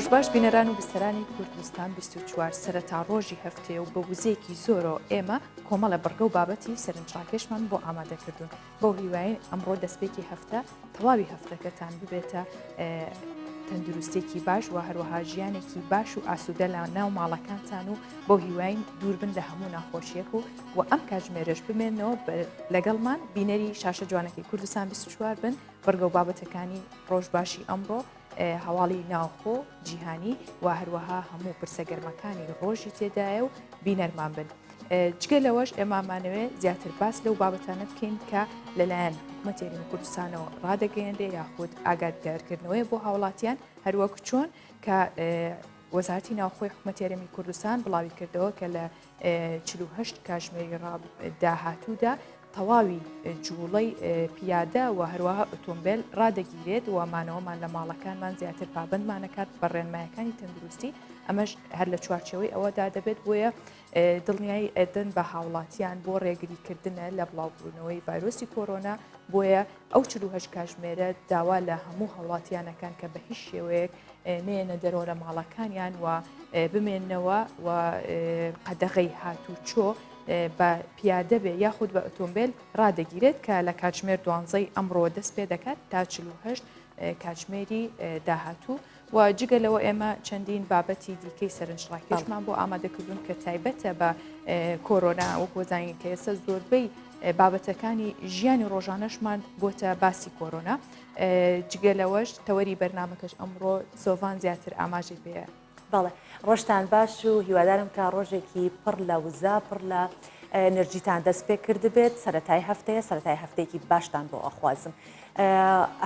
ڕۆژباش بینەران و بیسەرانی کوردستان 24 سەرەتا ڕۆژی هەفتەیە و بە وزەیەکی زۆرەوە ئێمە کۆمەڵە بڕگە و بابەتی سەرنجڕاکێشمان بۆ ئامادەکردوون بەو هیواین ئەمڕۆ دەستپێکی هەفتە تەواوی هەفتەکەتان ببێتە تەندروستێکی باش و هەروەها ژیانێکی باش و ئاسوودە لە ناو ماڵەکانتان و بەو هیواین دووربن لە هەموو ناخۆشیەک و و ئەم کاتژمێرەش بمێنەوە لەگەڵمان بینەری شاشە جوانەکەی کوردستان 24 بن بڕگە و بابەتەکانی ڕۆژ باشی ئەمڕۆ هەواڵی ناوخۆ جیهانی و هەروەها هەموو پرسە گەرمەکانی ڕۆژی تێدایە و بینەرمان بن. جگە لەوەش ئێمامانەوێ زیاتر باس لەو بابەتانە بکەین کە لەلایەن حکوومەتی هەرێمی کوردستانەوە ڕادەگەیەنرێ یاخود ئاگادارکردنەوەی بۆ هاوڵاتیان هەروەک چۆن کە وەزارەتی ناوخۆی حکوومەتی هەرێمی کوردستان بڵاوی کردەوە کە لە 48 کاژمێری داهاتوودا تەواوی جوڵەی پیادە و هەروەها ئۆتۆمبێل ڕادەگیرێت و مانەوەمان لە ماڵەکانمان زیاتر پابەندمانەکات بە ڕێنمایەکانی تەندروستی ئەمەش هەر لە چوارچێوەی ئەوەدا دەبێت بۆیە دڵنیایی ئەدەن بە هاوڵاتیان بۆ ڕێگریکردنە لە بڵاوبوونەوەی ڤایرۆسی کۆرۆنا بۆیە ئەو 48 کاژمێرە داوا لە هەموو هاوڵاتیانەکان کە بە هیچ شێوەیەک نێنە دەرەوە لە ماڵەکانیان و بمێنەوە و قەدەغەی هاتوچۆ بە پیادە بێ یاخود بە ئۆتۆمبێل ڕادەگیرێت کە لە کاتژمێر دوانزەی ئەمڕۆ دەست پێ دەکات تا 48 کاتژمێری داهاتوو و جگە لەوە ئێمە چەندین بابەتی دیکەی سەرنجڕاکێشمان بۆ ئامادەکردون کە تایبەتە بە کۆرۆنا وەکو زانین کە ئێستا زۆربەی بابەتەکانی ژیانی ڕۆژانەشمان بۆتە باسی کۆرۆنا جگە لەوەش تەوەری بەرنمەکەش ئەمڕۆ سۆڤان زیاتر ئاماژەی پێیە. بەڵێ ڕۆژتان باش و هیوادارم کە ڕۆژێکی پڕ لە وزە پڕ لە ئەنرژیتان دەست پێ کردبێت سەتای هەفتەیە سەتای هەفتەیەکی باشتان بۆ ئەخوازم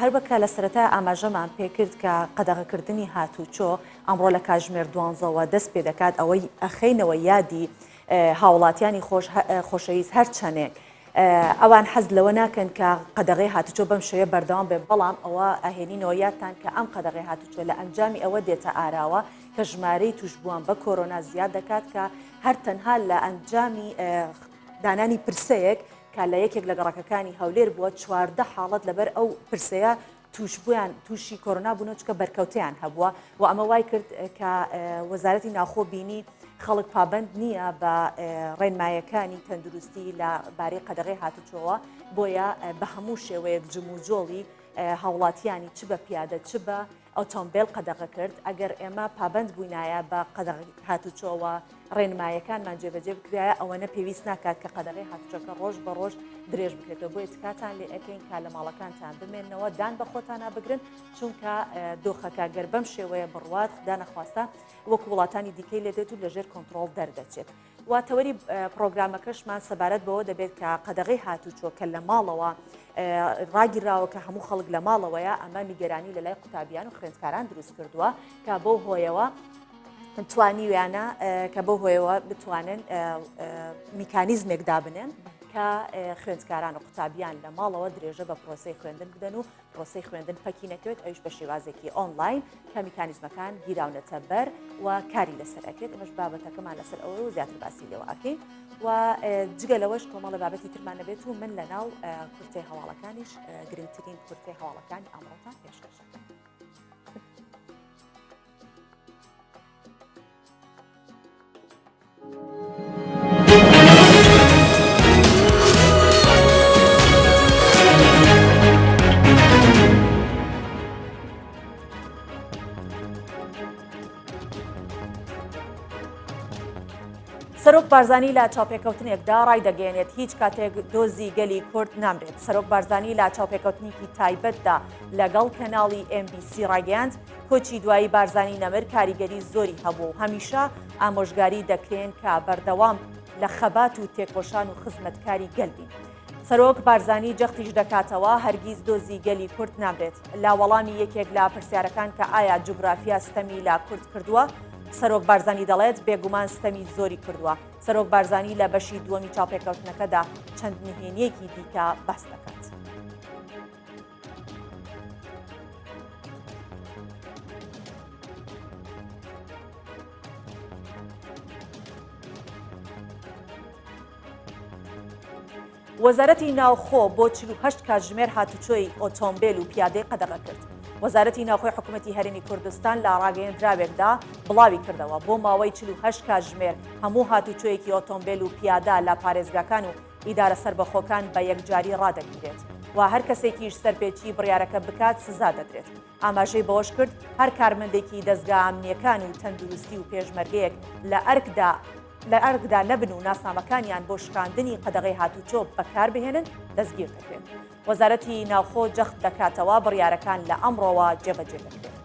هەروەکە لە سەرەتا ئاماژەمان پێکرد کە قەدەغەکردنی هاتوچۆ ئەمڕۆ لە کاژمێر دوانزەوە دەست پێ دەکات ئەوەی ئەخەینەوە یادی هاوڵاتیانی خۆش خۆشەویست هەر چەندێک ئەوان حەز لەوە ناکەن کە قەدەغەی هاتوچۆ بەم شێوەیە بەردەوام بێت، بەڵام ئەوە ئەهێنینەوە یادتان کە ئەم قەدەغەی هاتوچۆ لە ئەنجامی ئەوە دێتە ئاراوە کە ژمارەی توشبووان بە کۆرۆنا زیاد دەکات کە هەر تەنها لە ئەنجامی دانانی پرسەیەک کە لە یەکێک لە گەڕەکەکانی هەولێر بووە 14 حاڵەت لەبەر ئەو پرسەیە تووشبوویان تووشی کۆرۆنا بوون چکە بەرکەوتیان هەبووە و ئەمە وای کرد کە وەزارەتی ناوخۆ بینی خەڵک پابند نییە بە ڕێنمایەکانی تەندروستی لە بارەی قەدەغی هاتوچۆوە بۆیە بە هەموو شێوەیەک جموجۆڵی هاوڵاتیانی چ بە پیادە چ بە ئۆتۆمبێل قەدەغە کرد ئەگەر ئێمە پابند بووینایە بە قەدەغی هاتوچۆوە ڕێنمایەکانمان جێبەجێ بکرایە ئەوەنە پێویست ناکات کە قەدەغەی هاتوچۆکە ڕۆژ بە ڕۆژ درێژ بکرێتەوە بۆیە تکاتان لێ ئەکەین کە لە ماڵەکانتان بمێنەوە دان بە خۆتانا بگرن چونکە دۆخەکە گەر بەم شێوەیە بڕوات خودا نەخواستە وەکو وڵاتانی دیکەی لێ دێت و لەژێر کۆنتڕۆڵ دەردەچێت و تەوەری پرۆگرامەکەشمان سەبارەت بەوە دەبێت کە قەدەغەی هاتوچۆ کە لە ماڵەوە ڕاگیراوە کە هەموو خەڵک لە ماڵەوەیە ئەمە نیگەرانی لە لای قوتابیان و خوێندکاران دروست کردووە کە بەو هۆیەوە توانیویانە کە بەو هۆیەوە بتوانن میکانیزمێک دابنێن کە خوێندکاران و قوتابیان لە ماڵەوە درێژە بە پرۆسەی خوێندن بدەن و پرۆسەی خوێندن پەکی نەکەوێت ئەویش بە شێوازێکی ئۆنلاین کە میکانیزمەکان گیراونەتە بەر و کاری لەسەر ئەکرێت ئەمەش بابەتەکەمان لەسەر ئەوە و زیاتر باسی لێوە ئەکەین و جگە لەوەش کۆمەڵە بابەتی ترمان نەبێت و من لە ناو کورتەی هەواڵەکانیش گرنگترین کورتەی هەواڵەکانی ئەمڕۆتان پێشکەشەکەم. سەرۆک بارزانی لە چاوپێکەوتنێکدا ڕایدەگەیەنێت هیچ کاتێک دۆزی گەلی کورد نامرێت سەرۆک بارزانی لە چاوپێکەوتنێکی تایبەتدا لەگەڵ کەناڵی MBC ڕایگەیاند کۆچی دوایی بارزانی نەمر کاریگەری زۆری هەبوو و هەمیشە ئامۆژگاری دەکرێن کە بەردەوام لە خەبات و تێکۆشان و خزمەتکاری گەل بین. سەرۆک بارزانی جەختیش دەکاتەوە هەرگیز دۆزی گەلی کورد نامرێت. لە وەڵامی یەکێک لە پرسیارەکان کە ئایا جوگرافیا ستەمی لە کورد کردووە؟ سەرۆک بارزانی دەڵێت بێگومان ستەمی زۆری کردووە. سەرۆک بارزانی لە بەشی دووەمی چاوپێکەوتنەکەدا چەند نهێنییەکی دیکە باس دەکات. وەزارەتی ناوخۆ بۆ 48 کاتژمێر هاتوچۆی ئۆتۆمبێل و پیادەی قەدەغە کرد. وەزارەتی ناوخۆی حکومەتی هەرێمی کوردستان لە ڕاگەیەندراوێکدا بڵاویکردەوە، بۆ ماوەی 48 کاتژمێر هەموو هاتوچۆیەکی ئۆتۆمبێل و پیادە لە پارێزگاکان و ئیدارە سەربەخۆکان بە یەکجاری ڕادەگیرێت و هەر کەسێکیش سەرپێچی بڕیارەکە بکات سزا دەدرێت. ئاماژەی بەوەشکرد، هەر کارمەندێکی دەزگا ئەمنییەکان و تەندروستی و پێشمەرگەیەک لە ئەرکدا لە ئەرکدا نەبن و ناسنامەکانیان بۆ شکاندنی قەدەغەی هاتوچۆ بەکاربهێنن دەستگیر دەکرێن. وەزارەتی ناوخۆ جەخت دەکاتەوە بڕیارەکان لە ئەمڕۆوە جێبەجێ دەکرێن.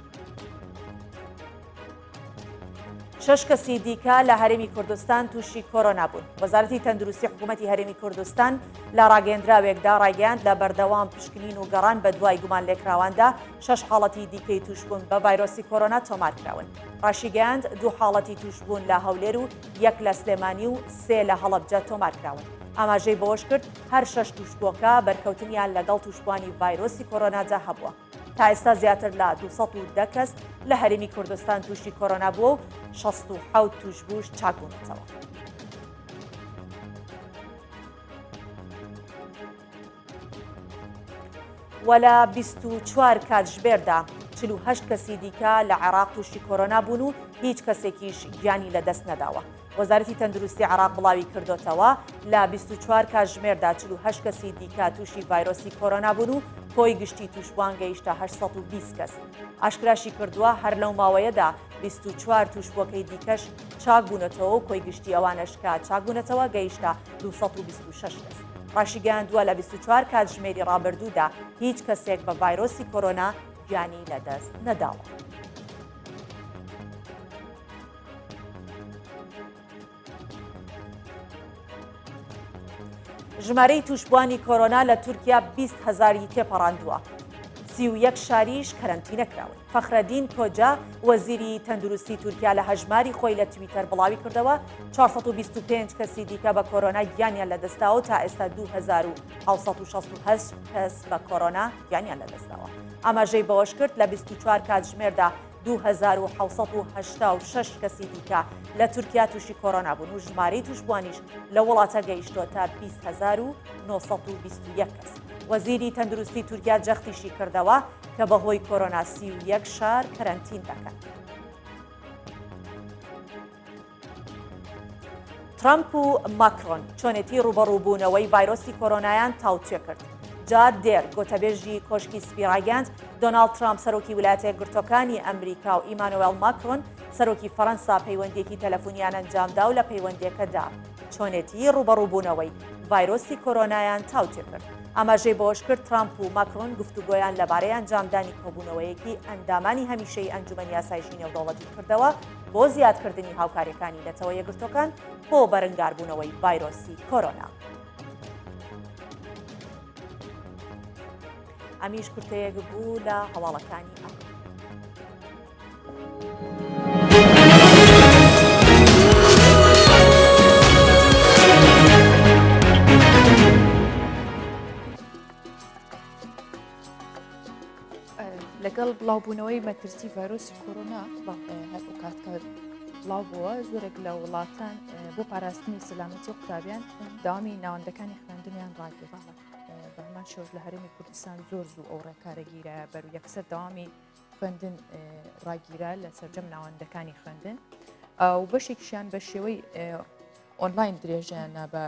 شەش کەسی دیکە لە هەرێمی کوردستان تووشی کۆرۆنا بوون. وەزارەتی تەندروستی حکوومەتی هەرێمی کوردستان لە ڕاگەیەندراوێکدا ڕایگەیاند لە بەردەوام پشکنین و گەڕان بە دوای گومانلێکراواندا شەش حاڵەتی دیکەی تووشبوون بە ڤایرۆسی کۆرۆنا تۆمارکراون. ڕاشیگەیاند دوو حاڵەتی تووشبوون لە هەولێر و یەک لە سلێمانی و سێ لە هەڵەبجە تۆمارکراون. ئاماژەی بەوەشکرد، هەر شەش تووشبووەکە بەرکەوتنیان لەگەڵ تووشبووانی ڤایرۆسی کۆرۆنادا هەبووە. تا ئێستا زیاتر لە 210 کەس لە هەرێمی کوردستان تووشی کۆرۆنا بووە و 67 تووشبووش چاکبوونەتەوە. و لە 24 کاتژمێردا 48 کەسی دیکە لە عێراق تووشی کۆرۆنا بوون و هیچ کەسێکیش گیانی لەدەست نەداوە. وەزارەتی تەندروستی عێراق بڵاوی کردۆتەوە، لە 24 کاتژمێردا 48 کەسی دیکە تووشی ڤایرۆسی کۆرۆنا بوون و کۆی گشتی تووشبووان گەیشتە 820 کەس. ئاشکراشی کردووە، هەر لەو ماوەیەدا 24 تووشبووەکەی دیکەش چاکبوونەتەوە و کۆی گشتی ئەوانەش کە چاکبوونەتەوە گەیشتە 226 کەس. ڕاشیگەیاندووە، لە 24 کاتژمێری ڕابردوودا هیچ کەسێک بە ڤایرۆسی کۆرۆنا گیانی لەدەست نەداوە. ژمارەی تووشبووانی کۆرۆنا لە تورکیا 20 هەزاری تێپەڕاندووە. 31 شاریش کەرەنتینە کراون. فەخرەدین کۆجا وەزیری تەندروستی تورکیا لە هەژماری خۆی لە تویتەر بڵاوی کردەوە 425 کەسی دیکە بە کۆرۆنا گیانیان لەدەستداوە تا ئێستا 2768 کەس بە کۆرۆنا گیانیان لەدەستداوە. ئاماژەی بەوەشکرد لە 24 کاتژمێردا 2786 کەسی دیکە لە تورکیا تووشی کۆرۆنا بوون و ژمارەی تووشبووانیش لە وڵاتە گەیشتۆتە 20921 کەس. وەزیری تەندروستی تورکیا جەختیشی کردەوە کە بەهۆی کۆرۆنا 31 شار کەرەنتین دەکەن. ترەمپ و ماکرۆن چۆنێتی ڕووبەڕووبوونەوەی ڤایرۆسی کۆرۆنایان تاوتوێ کرد. جاد دێر، گوتەبێژی کۆشکی سپی ڕایگەیاند، دۆناڵد ترامپ سەرۆکی ویلایەتە یەکگرتووەکانی ئەمریکا و ئیمانوێڵ ماکرۆن سەرۆکی فەرەنسا پەیوەندییەکی تەلەفونیان ئەنجامدا و لە پەیوەندییەکەدا چۆنێتی ڕووبەڕووبوونەوەی ڤایرۆسی کۆرۆنایان تاوتوێ کرد. ئاماژەی بەوەشکرد، ترامپ و ماکرۆن گفتوگۆیان لەبارەی ئەنجامدانی کۆبوونەوەیەکی ئەندامانی هەمیشەیی ئەنجومەنی ئاسایشی نێودەوڵەتی کردەوە بۆ زیادکردنی هاوکارییەکانی نەتەوە یەکگرتووەکان بۆ بەرەنگاربوونەوەی ڤایرۆسی کۆرۆنا. ئەمیش کورتەیەک بوو لە هەواڵەکانی ئەمڕۆ. لەگەڵ بڵاوبوونەوەی مەترسی ڤایرۆسی کۆرۆنا هەر ئەو کات کە بڵاو بووە زۆرێک لە وڵاتان بۆ پاراستنی سەلامەتی قوتابیان داوامی ناوەندەکانی خوێندنیان ڕاگرت بە هەمان شێوەش لە هەرێمی کوردستان زۆر زوو ئەو ڕێکارە گیرایە بەر و یەکسەر دەوامی خوێندن ڕاگیرا لە سەرجەم ناوەندەکانی خوێندن و بەشێکیشیان بە شێوەی ئۆنلاین درێژەیان نا بە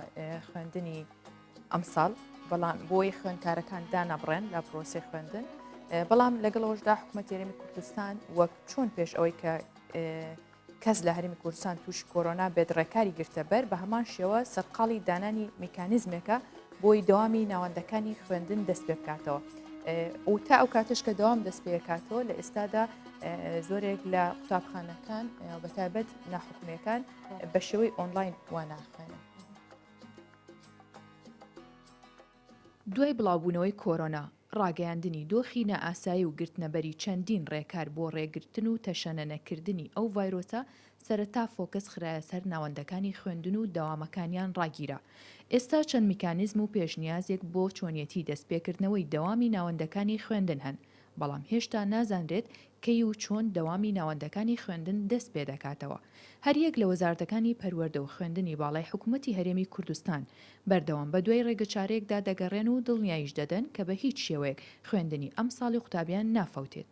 خوێندنی ئەمساڵ بەڵام بۆی خوێندکارەکان دانابڕێن لە پرۆسی خوێندن بەڵام لەگەڵەوەشدا حکوومەت هەرێمی کوردستان وەک چۆن پێش ئەوەی کە کەس لە هەرێمی کوردستان تووشی کۆرۆنا بێت ڕێکاری گرتە بەر، بە هەمان شێوە سەرقاڵی دانانی میکانیزمێکە بۆی دەوامی ناوەندەکانی خوێندن دەست پێ بکاتەوە. و تا ئەو کاتش کە دەوام دەست پێکاتەوە لە ئێستادا زۆرێک لە قوتابخانەکان بەتایبەت ناحکومیەکان بە شێوەی ئۆنلاین واناخوێنن. دوای بڵاوبوونەوەی کۆرۆنا، ڕاگەیاندنی دۆخی نائاسایی و گرتنەبەری چەندین ڕێکار بۆ ڕێگرتن و تەشەنە نەکردنی ئەو ڤایرۆسە، سەرەتا فۆکەس خرایە سەر ناوەندەکانی خوێندن و دەوامەکانیان ڕاگیرا. ئێستا چەند میکانیزم و پێشنیازێک بۆ چۆنیەتی دەستپێکردنەوەی دەوامی ناوەندەکانی خوێندن هەن، بەڵام هێشتا نازانرێت کەی و چۆن دەوامی ناوەندەکانی خوێندن دەست پێدەکاتەوە. هەریەک لە وەزارەتەکانی پەروەردە و خوێندنی باڵای حکومەتی هەرێمی کوردستان بەردەوام بەدوای ڕێگەچارەیەکدا دەگەڕێن و دڵنیاییش دەدەن کە بە هیچ شێوەیەک خوێندنی ئەمساڵی قوتابیان نافەوتێت.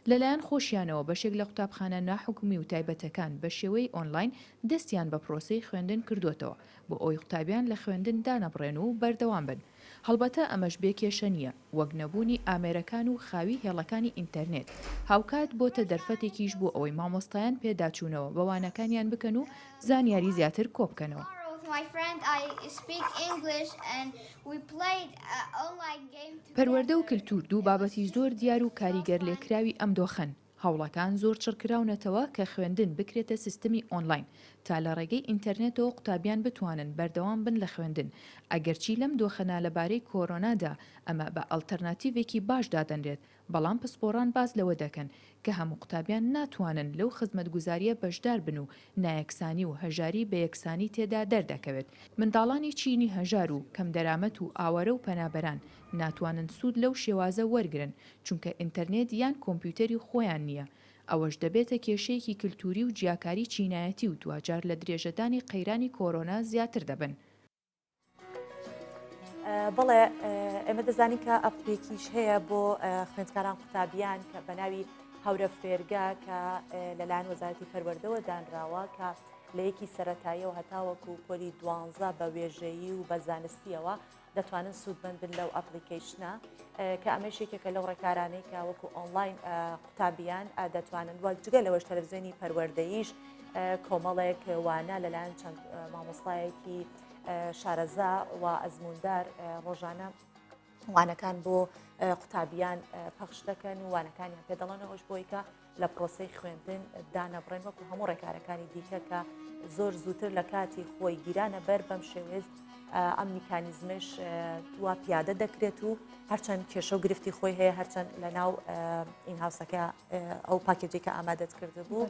لەلایەن خۆشیانەوە بەشێک لە قوتابخانە ناحکومی و تایبەتەکان بە شێوەی ئۆنلاین دەستیان بە پرۆسەی خوێندن کردۆتەوە بۆ ئەوەی قوتابیان لە خوێندن دانەبڕێن و بەردەوام بن. هەڵبەتە ئەمەش بێ کێشە نییە، وەک نەبوونی ئامێرەکان و خاوی هێڵەکانی ئینتەرنێت، هاوکات بۆتە دەرفەتێکیش بۆ ئەوەی مامۆستایان پێداچوونەوە بە وانەکانیان بکەن و زانیاری زیاتر کۆبکەنەوە. پەروەردە و کلتور دوو بابەتی زۆر دیار و کاریگەرلێکراوی ئەم دۆخەن، هەوڵەکان زۆر چڕکراونەتەوە کە خوێندن بکرێتە سیستمی ئۆنلاین تا لە ڕێگەی ئینتەرنێتەوە قوتابیان بتوانن بەردەوام بن لە خوێندن، ئەگەرچی لەم دۆخە نالەبارەی کۆرۆنادا ئەمە بە ئەڵتەرناتیڤێکی باش دادەنرێت، بەڵام پسپۆڕان باس لەوە دەکەن کە هەموو قوتابیان ناتوانن لەو خزمەتگوزارییە بەشدار بن و نایەکسانی و هەژاری بە یەکسانی تێدا دەردەکەوێت. منداڵانی چینی هەژار و کەمدەرامەت و ئاوارە و پەنابەران ناتوانن سوود لەو شێوازە وەرگرن، چونکە ئینتەرنێت یان کۆمپیوتەری خۆیان نییە، ئەوەش دەبێتە کێشەیەکی کلتووری و جیاکاری چینایەتی و دواجار لە درێژەدانی قەیرانی کۆرۆنا زیاتر دەبن. بەڵێ ئێمە دەزانین کە ئەپێکیش هەیە بۆ خوێندکاران قوتابیان کە بە ناوی هەورە فێرگە کە لەلایەن وەزارەتی پەروەردەوە دانراوە کە لە یەکی سەتاییەوە هەتاوەکو پۆلی دوانزە بە وێژەیی و بە زانستیەوە دەتوانن سوودمەند بن لەو application ە کە ئەمەش یەکێکە لەو ڕێکارانەی کە وەکو ئۆنلاین قوتابیان دەتوانن وە جگە لەوەش تەلەڤزیۆنی پەروەردەیش کۆمەڵێک وانە لەلایەن چەند مامۆستایەکی شارەزا و ئەزموندار ڕۆژانە وانەکان بۆ قوتابیان پەخش دەکەن و وانەکانیان پێدەڵێنەوەش بۆی کە لە پرۆسەی خوێندن دانەبڕێن وەکو هەموو ڕێکارەکانی دیکە کە زۆر زووتر لە کاتی خۆی گیرانە بەر بەم شێوێز ئەم میکانیزمش وا پیادە دەکرێت و هەرچەند کێشە و گرفتی خۆی هەیە هەرچەند لە ناو in-house ەکە ئەو package ێک کە ئامادەت کردبوو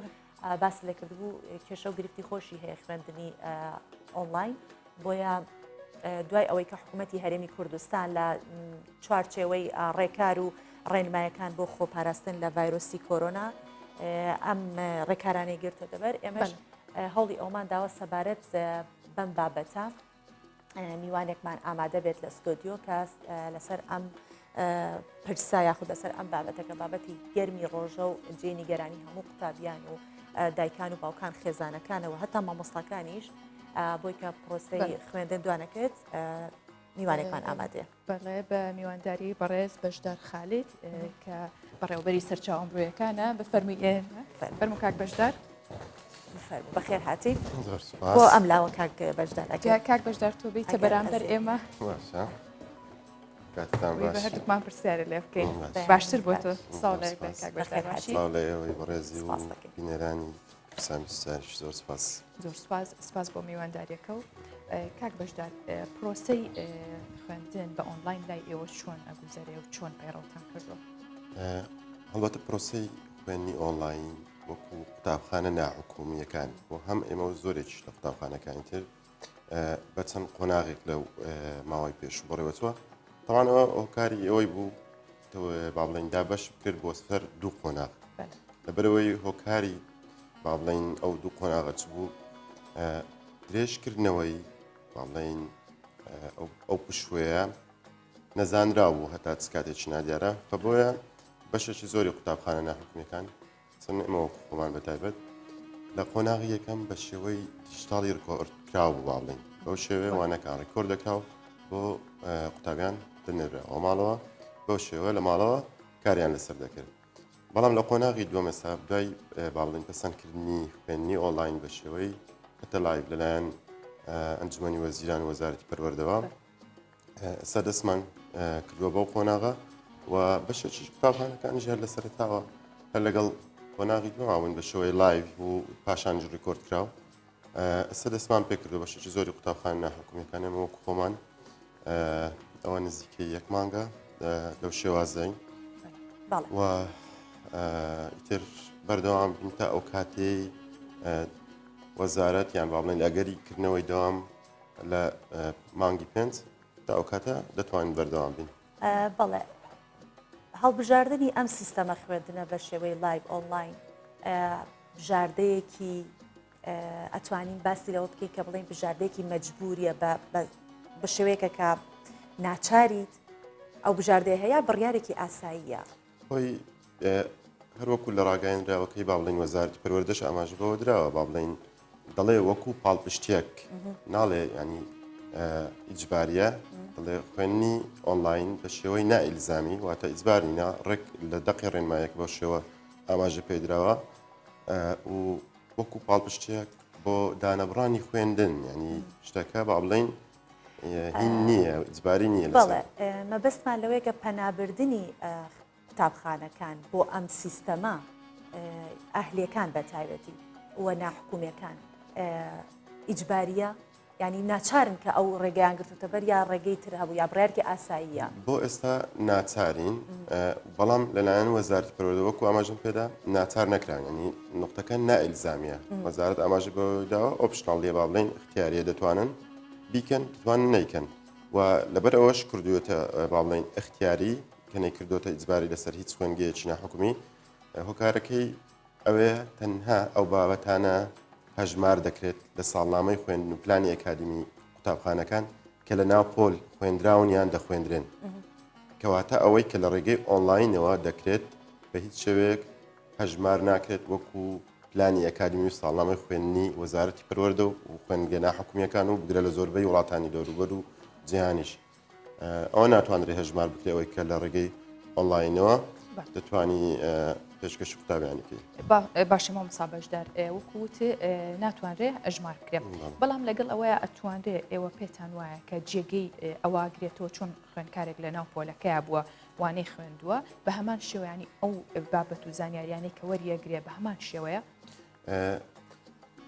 باس لێ کردبوو کێشە و گرفتی خۆشی هەیە خوێندنی ئۆنلاین بۆیە دوای ئەوەی کە حکوومەتی هەرێمی کوردستان لە چوارچێوەی ڕێکار و ڕێنمایەکان بۆ خۆپاراستن لە ڤایرۆسی کۆرۆنا ئەم ڕێکارانەی گرتۆتەبەر ئێمەش هەوڵی ئەومان داوە سەبارەت بەم بابەتە میوانێکمان ئامادە بێت لە ستۆدیۆ کە لەسەر ئەم پرسا یاخود لەسەر ئەم بابەتەکە بابەتی گەرمی ڕۆژە و جێ نیگەرانی هەموو قوتابیان و دایکان و باوکان خێزانەکانەوە هەتا مامۆستاکانیش بۆی کە پرۆسەی خوێندن دوانەکرێت میوانێکمان ئامادەیە. بەڵێ بە میوانداری بەڕێز بەشدار خالید کە بەڕێوبەری سەرچاوە مرۆیەکانە بفەرمووی ئێمە فەرموو کاک بەشدار. بەخێر هاتی بۆ ئەم لاوە کاک بەشدار کاک بەشدار تۆ بیتە بەرامبەر ئێمە هەردووکمان پرسیارە لێ بکەین باشتر بۆ تۆ ساڵ کاک بەشدار لە ئێوەی بەڕێزی و بینەرانی سامی ساریش زۆر سپاس. زۆر سپاس سپاس بۆ میوانداریەکە و کاک بەشدار پرۆسەی خوێندن بە ئۆنلاین لای ئێوە چۆن ئەگوزەرێ و چۆن پەیڕەوتان کردووە؟ هەڵبەتە پرۆسەی خوێندنی ئۆنلاین وەکو قوتابخانە ناحکومیەکان و هەم ئێمە و زۆرێکیش لە قوتابخانەکانی تر بە چەند قۆناغێک لە ماوەی پێشوو بەڕێوەچووە تاوانەوە هۆکاری ئەوەی بوو با بڵێین دابەش کرد بۆ سەر دوو قۆناغ لەبەرەوەی هۆکاری با بڵێین ئەو دوو قۆناغە چ بوو درێژکردنەوەی با بڵێین ئەو پشوەیە نەزانرا بوو هەتا چ کاتێکی نادیارە کە بۆیە بەشێکی زۆری قوتابخانە ناحکومیەکان چەند ئێمە وەکو خۆمان بە تایبەت لە قۆناغی یەکەم بە شێوەی دیجیتاڵی ڕیکۆرد کراو بوو با بڵێین بەو شێوەیە وانەکان ڕیکۆرد دەکرا و بۆ قوتابیان دەنێرەوە ماڵەوە بەو شێوە لە ماڵەوە کاریان لەسەر دەکرد بەڵام لە قۆناغی دووەم ئێستا دوای با بڵێین پەسەندکردنی خوێندنی ئۆنلاین بە شێوەی حتە live لەلایەن ئەنجومەنی وەزیران و وەزارەتی پەروەردەوە ئێستا دەستمان کردووە بەو قۆناغە و بەشێکیش قوتابخانەکانیش هەر لە سەرەتاوە هەر لەگەڵ قۆناغی دوماون بە شێوەی live و پاشانیش ڕیکۆرد کراو ئێستا دەستمان پێکردو بەشێکی زۆری قوتابخانە ناحکومیەکان ئێمە وەکو خۆمان ئەوە نزیکەی یەک مانگە لەو شێوازەین و ئیتر بەردەوام بین تا ئەو کاتەی وەزارەت یان با بڵێن ئەگەری کردنەوەی دەوام لە مانگی پێنج تا ئەو کاتە دەتوانین بەردەوام بین. بەڵێ هەڵبژاردنی ئەم سیستەمە خوێندنە بە شێوەی live ئۆنلاین بژاردەیەکی ئەتوانین باسی لەوە بکەین کە بڵین بژاردەیەکی مەجبوریە بە شێوەیەکە کە ناچاریت ئەو بژاردەیە هەیە بڕیارێکی ئاساییە خۆی. هەروەکو لە ڕاگەیەنراوەکەی با بڵێین وەزارەتی پەروەردەش ئاماژە بەوە دراوە با بڵێین دەڵێ وەکو پاڵپشتیەک ناڵێ ینی ئیجباریە دەڵێ خوێنی ئۆنلاین بە شێوەی نائیلزامی واتە ئیجباری نا ڕێک لە دەقی ڕێنمایەک بەو شێوە ئاماژە پێدراوە و وەکو پاڵپشتیەک بۆ دانەبڕانی خوێندن ینی شتەکە با بڵین هین نییە ئیجباری نییە بەڵێ مەبەستمان لەوەیە کە پەنابردنی قوتابخانەکان بۆ ئەم سیستەمە ئەهلیەکان بە تایبەتی و ناحکومیەکان ئیجباریە ینی ناچارن کە ئەو ڕێگەیان گرتوتە بەر یا ڕێگەی تر هەبوو یا بڕارکی ئاساییە بۆ ئێستا ناچارین بەڵام لەلایەن وەزارەتی پەروەردە وەکو ئاماژەم پێدا ناچار نەکران ینی نقطەکە نائلزامیە وەزارەت ئاماژە بەداوە optional ە با بڵێین اختیاریە دەتوانن بیکەن دەتوانن نیکەن و لەبەر ئەوەش کردوێتە با بڵێین اختیاری کە نەیکردۆتە ئیجباری لەسەر هیچ خوێندگەیەکی ناحکومی هۆکارەکەی ئەوەیە تەنها ئەو بابەتانە هەژمار دەکرێت لە ساڵنامەی خوێندن و پلانی ئەکادیمی قوتابخانەکان کە لە ناو پۆل خوێندراون یان دەخوێندرێن کەواتە ئەوەی کە لە ڕێگەی ئۆنلاینەوە دەکرێت بە هیچ شێوەیەک هەژمار ناکرێت وەکو پلانی ئەکادیمی و ساڵنامەی خوێندنی وەزارەتی پەروەردە و خوێندگە ناحکومیەکان و بگرە لە زۆربەی وڵاتانی دەوروبەر و جیهانیش ئەوە ناتوانرێت هەژمار بکرێت ئەوەی کە لە ڕێگەی ئۆنلاینەوە دەتوانی پێشکەشی قوتابیانی بکەیت. باشە مامۆستا بەشدار وەکو وت ناتوانرێ ئەژمار بکرێ بەڵام لەگەڵ ئەوەیە ئەتوانرێ ئێوە پێتان وایە کە جێگەی ئەوە گرێتەوە چۆن خوێندکارێک لە ناو پۆلەکەیا بووە وانەی خوێندووە بە هەمان شێوەیانی ئەو بابەت و زانیاریانەی کە وەریەگرێ بە هەمان شێوەیە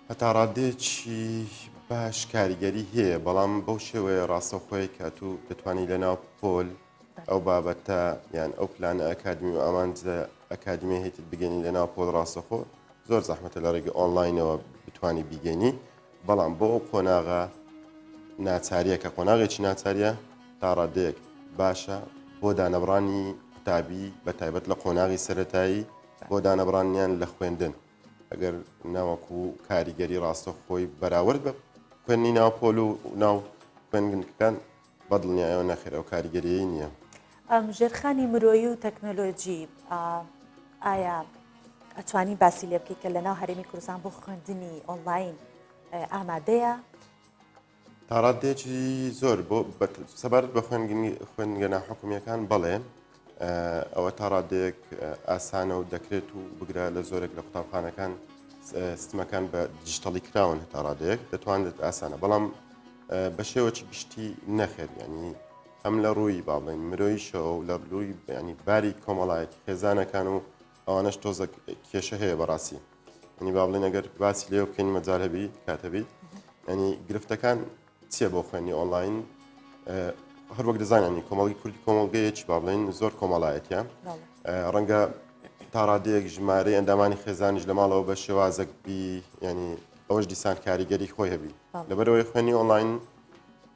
هەتا ڕادەیەکی باش کاریگەری هەیە بەڵام بەو شێوەیە ڕاستەوخۆی کە تو دەتوانی لە ناو پۆل ئەو بابەتە یان ئەو پلانە ئەکادمی و ئامانجە ئەکادمی هەیتت بگەنی لە ناو پۆل ڕاستەخۆ زۆر زەحمەتە لە ڕێگە ئۆنلاینەوە بتانی بیگەنی بەڵام بۆ ئەو قۆناغە ناچاریە کە قۆناغێکی ناچاریە تا ڕادەیەک باشە بۆ دانەبڕانی قوتابی بە تایبەت لە قۆناغی سەتایی بۆ دانەبڕانیان لە خوێندن ئەگەر ناوەکو کاریگەری ڕاستەوخۆی بەراورد بە خوێندنی ناو پۆل و ناو خوێندنگەکان بەدڵنیایەوە نەخێر ئەو کاریگەریی نییە. ئەم ژێرخانی مرۆیی و تەکنەلۆجی ئایا ئەتوانی باسی لێ بکەیت کە لەناو هەرێمی کوردستان بۆ خوێندنی ئۆنلاین ئامادەیە؟ تاڕادەیەکی زۆر بۆ سەبارەت بە خوێندنگە ناحکومیەکان بەڵێ ئەوە تا ڕادەیەک ئاسانە و دەکرێت و بگرە لە زۆرێک لە قوتابخانەکان سیستمەکان بە دیجیتەڵی کراون هەتا ڕادەیەک دەتوانرێت ئاسانە بەڵام بە شێوەکی گشتی نەخێر ینی هەم لە ڕووی با بڵێن مرۆیشەوە و لە ڕووی ینی باری کۆمەڵایەتی خێزانەکان و ئەوانەش تۆزە کێشە هەیە بەڕاستی ینی با بڵێن ئەگەر باسی لێوە بکەین مەجال هەبی کات هەبیت ینی گرفتەکان چییە بۆ خوێندنی ئۆنلاین هەر وەک دەزانانی کۆمەڵی کوردی کۆمەڵگەیەکی با بڵێن زۆر کۆمەڵایەتە ڕەنگە تا ڕادەیەک ژمارەی ئەندامانی خێزانیش لە ماڵەوە بە شێوازێک بی ینی ئەوەش دیسان کاریگەری خۆی هەبی لەبەرەوەی خوێنی ئۆنلاین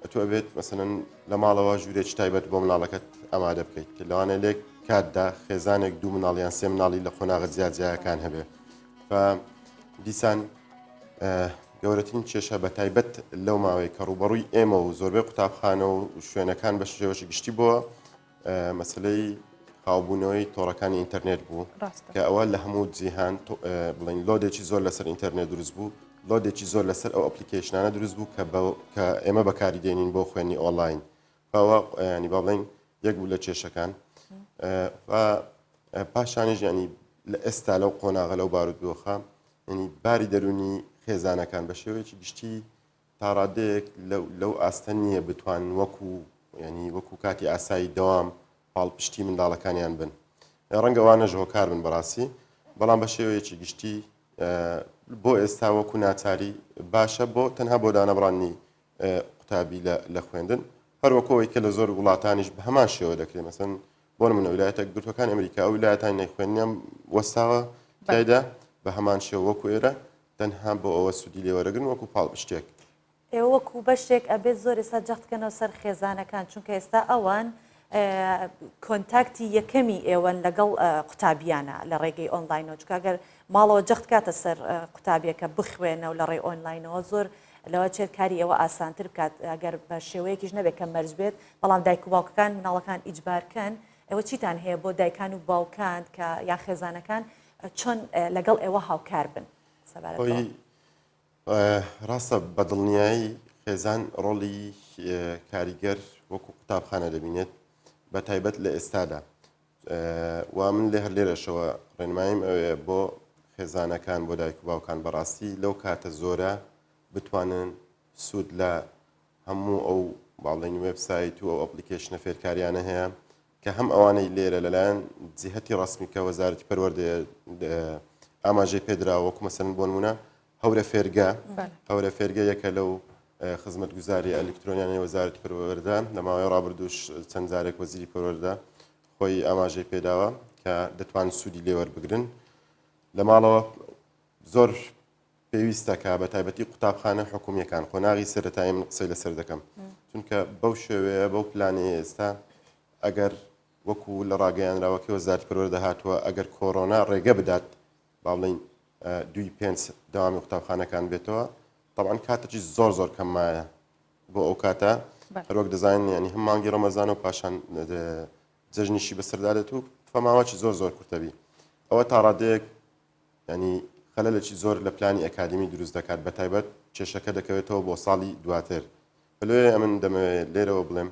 ئەتۆ ئەبێت مەسەلەن لە ماڵەوە ژوورێکی تایبەت بۆ مناڵەکەت ئامادە بکەیت لەوانەیە لێک کاتدا خێزانێک دوو مناڵ یان سێ مناڵی لە قۆناغە جیاجیاکان هەبێ دیسان گەورەترین کێشە بە تایبەت لەو ماوەی کە ڕوبەڕووی ئێمە و زۆربەی قوتابخانە و شوێنەکان بە شێوەشی گشتی بووە مەسلەی خاوبوونەوەی تۆڕەکانی ئینتەرنێت بوو کە ئەوە لە هەموو جیهان بڵین load ێکی زۆر لەسەر ئینتەرنێت دروست بوو load ێکی زۆر لەسەر ئەو application انە دروست بوو کە کە ئێمە بەکاری دێنین بۆ خوێنی ئۆنلاین ئەوە ینی با بڵین یەک بوو لە کێشەکان پاشانیش ینی لە ئێستا لەو قۆناغە لەو بارودۆخە ینی باری دەرونی خێزانەکان بە شێوەیەکی گشتی تاڕادەیەک لەو ئاستە نییە بتوانن وەکو ینی وەکو کاتی ئاسایی دەوام پاڵپشتی منداڵەکانیان بن ڕەنگە ئەوانەش هۆکار بن بەڕاستی بەڵام بە شێوەیەکی گشتی بۆ ئێستا وەکو ناچاری باشە بۆ تەنها بۆ دانەبڕانی قوتابی لە خوێندن هەروەکەوەی کە لە زۆر وڵاتانیش بە هەمان شێوە دەکرێت مەسن بۆ نمونە ویلایەتە یەکگرتووەکانی ئەمریکا ئەو ویلایەتانەی خوێندنیان وەستاوە تیایدا بە هەمان شێوە وەکو ئێرە تەنها بۆ ئەوە سوودی لێ وەرەگرن وەکو پاڵپشتێک. ئێوە وەکو بەشێک ئەبێت زۆر ئێستا جەخت بکەنەوە سەر خێزانەکان چونکە ئێستا ئەوان contact ی یەکەمی ئێوەن لەگەڵ قوتابیانە لە ڕێگەی ئۆنلاینەوە چونکە گەر ماڵەوە جەخت کاتە سەر قوتابیەکە بخوێنە و لە ڕێی ئۆنلاینەوە زۆر لەوە چێت کاری ئێوە ئاسانتر بکات ئەگەر بە شێوەیەکیش نەبێت کە مەرج بێت بەڵام دایک و باوکەکان مناڵەکان ئیجبارکەن ئێوە چیتان هەیە بۆ دایکان و باوکان کە یان خێزانەکان؟ چۆن لەگەڵ ئێوە هاوکار بن سەبارەت خۆی ڕاستە بە دڵنیایی خێزان ڕۆڵی کاریگەر وەکو قوتابخانە دەبینێت بە تایبەت لە ئێستادا و من لێ هەر لێرەشەوە ڕێنماییم ئەوەیە بۆ خێزانەکان بۆ دایک و باوکان بەڕاستی لەو کاتە زۆرە بتوانن سوود لە هەموو ئەو با بڵێین وێبسایت و ئەو ئەپلیکەیشنە فێرکاریانە هەیە کە هەم ئەوانەی لێرە لەلایەن جیهەتی ڕەسمی کە وەزارەتی پەروەردەیە ئاماژەی پێدراوە وەکو مەسەلەن بۆ نمونە هەورە فێرگە هەورە فێرگە یەکە لەو خزمەتگوزاری ئەلکترۆنیانەی وەزارەتی پەروەردە لە ماوەی ڕابردووش چەند جارێک وەزیری پەروەردە خۆی ئاماژەی پێداوە کە دەتوان سوودی لێوەربگرن لە ماڵەوە زۆر پێویستە کە بە تایبەتی قوتابخانە حکومییەکان قۆناغی سەرەتایی من قسەی لەسەر دەکەم چونکە بەو شێوەیە بەو پلانەی ئێستا ئەگەر وەکو لە ڕاگەیانراوەکەی وەزارەتی پەروەردە هاتووە ئەگەر کۆرۆنا ڕێگە بدات با بڵێین دووی پێنج دەوامی قوتابخانەکان بێتەوە طبعا کاتێکی زۆر زۆر کەم مایە بۆ ئەو کاتە هەروەک دەزانین ینی هەم مانگی ڕەمەزانە و پاشان جەژنیشی بەسەردا دێت و فەماوەکی زۆر زۆر کورتەبی ئەوە تا ڕادەیەک یانی خەلەلێکی زۆر لە پلانی ئەکادیمی دروست دەکات بەتایبەت کێشەکە دەکەوێتەوە بۆ ساڵی دواتر بەلۆیە ئەمن دەمەوێت لێرەوە بڵێم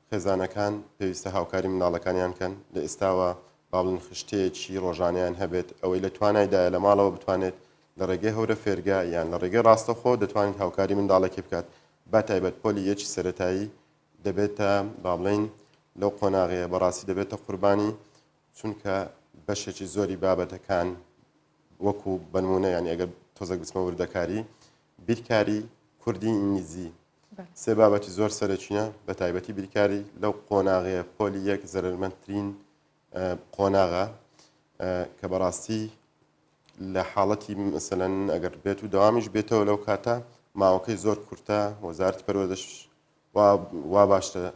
خێزانەکان پێویستە هاوکاری منداڵەکانیان کەن لە ئێستاوە باڵن خشتەیەکی ڕۆژانیان هەبێت ئەوەی لە توانایدایە لە ماڵەوە بتوانێت لە ڕێگەی هەورە فێرگە یان لە ڕێگەی ڕاستەخۆ دەتوانێت هاوکاری منداڵێکی بکات با تایبەت پۆلی یەکی سەتایی دەبێتە با بڵین لەو قۆناغەیە بەڕاستی دەبێتە قوربانی چونکە بەشێکی زۆری بابەتەکان وەکو بەنمونە یانی ئەگەر تۆزێک بچمە وردەکاری بیرکاری کوردی ئینگلیزی سێ بابەتی زۆر سەرەکینە بە تایبەتی بیرکاری لەو قۆناغەیە پۆلی یەک زەرمەندترین قۆناغە کە بەڕاستی لە حاڵەتی مەسەلەن ئەگەر بێت و دەوامیش بێتەوە لەو کاتە ماوەکەی زۆر کورتە وەزارەتی پەروەردەش وا باشترە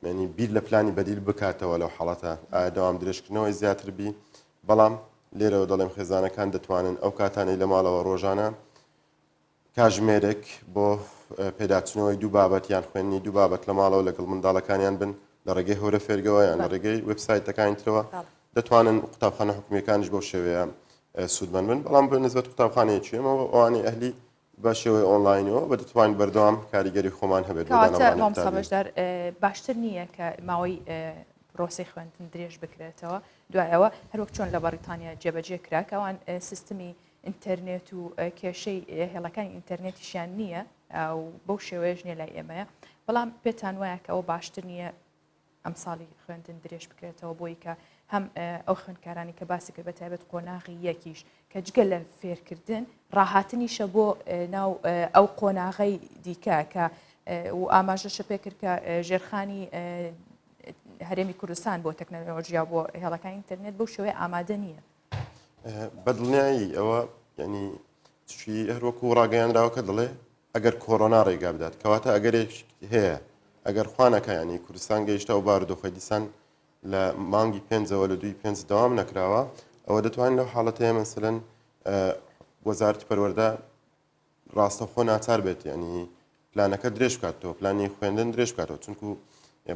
یانی بیر لە پلانی بەدیل بکاتەوە لەو حاڵەتە ئایا دەوام درێژکردنەوەی زیاتر بی بەڵام لێرەوە دەڵێم خێزانەکان دەتوانن ئەو کاتانەی لە ماڵەوە ڕۆژانە کاژمێرێک بۆ پێداچنەوەی دوو بابەت یان خوێندنی دوو بابەت لە ماڵەوە لەگەڵ منداڵەکانیان بن لە ڕێگەی هەورە فێرگەوە یان لە ڕێگەی وبسایتەکانی ترەوە دەتوانن قوتابخانە حکومیەکانیش بەو شێوەیە سوودمەند بن بەڵام بە نسبەت قوتابخانەیەکی ئێمەوە ئەوانەی ئەهلی بە شێوەی ئۆنلاینەوە بە دەتوانین بەردەوام کاریگەری خۆمان هەبێت بۆ کەواتە دانەوەی مامۆستا قوتابی. بەشدار باشتر نییە کە ماوەی پرۆسەی خوێندن درێژ بکرێتەوە دوایەوە هەروەک چۆن لە بەڕیتانیا جێبەجێ کرا کە ئەوان سیستمی ئینتەرنێت و کێشەی هێڵەکانی ئینتەرنێتیشیان نییە و بەو شێوەیەش نییە لای ئێمەیە بەڵام پێتان وایە کە ئەوە باشتر نییە ئەمساڵی خوێندن درێژ بکرێتەوە بۆی کە هەم ئەو خوێندکارانی کە باسی کرد بە تایبەت قۆناغی یەکیش کە جگە لە فێرکردن ڕاهاتنیشە بۆ ناو ئەو قۆناغەی دیکە کە و ئاماژەشە پێ کرد کە ژێرخانی هەرێمی کوردستان بۆ تەکنەلۆژیا بۆ هێڵەکانی ئینتەرنێت بەو شێوەیە ئامادە نییە. بەدڵنیایی ئەوە ینی چی هەروەکو ڕاگەیاندراوەکە دەڵێ ئەگەر کۆرۆنا ڕێگا بدات کەواتە ئەگەرێک هەیە ئەگەر خوانەکە ینی کوردستان گەیشتە ئەو بارودۆخی دیسان لە مانگی پێنجەوە لە دوی پێنج دەوام نەکراوە ئەوە دەتوانین لەو حاڵەتەیە مەسەلەن وەزارەتی پەروەردە ڕاستەوخۆ ناچار بێت ینی پلانەکە درێژ بکاتەوە پلانی خوێندن درێژ بکاتەوە چونکو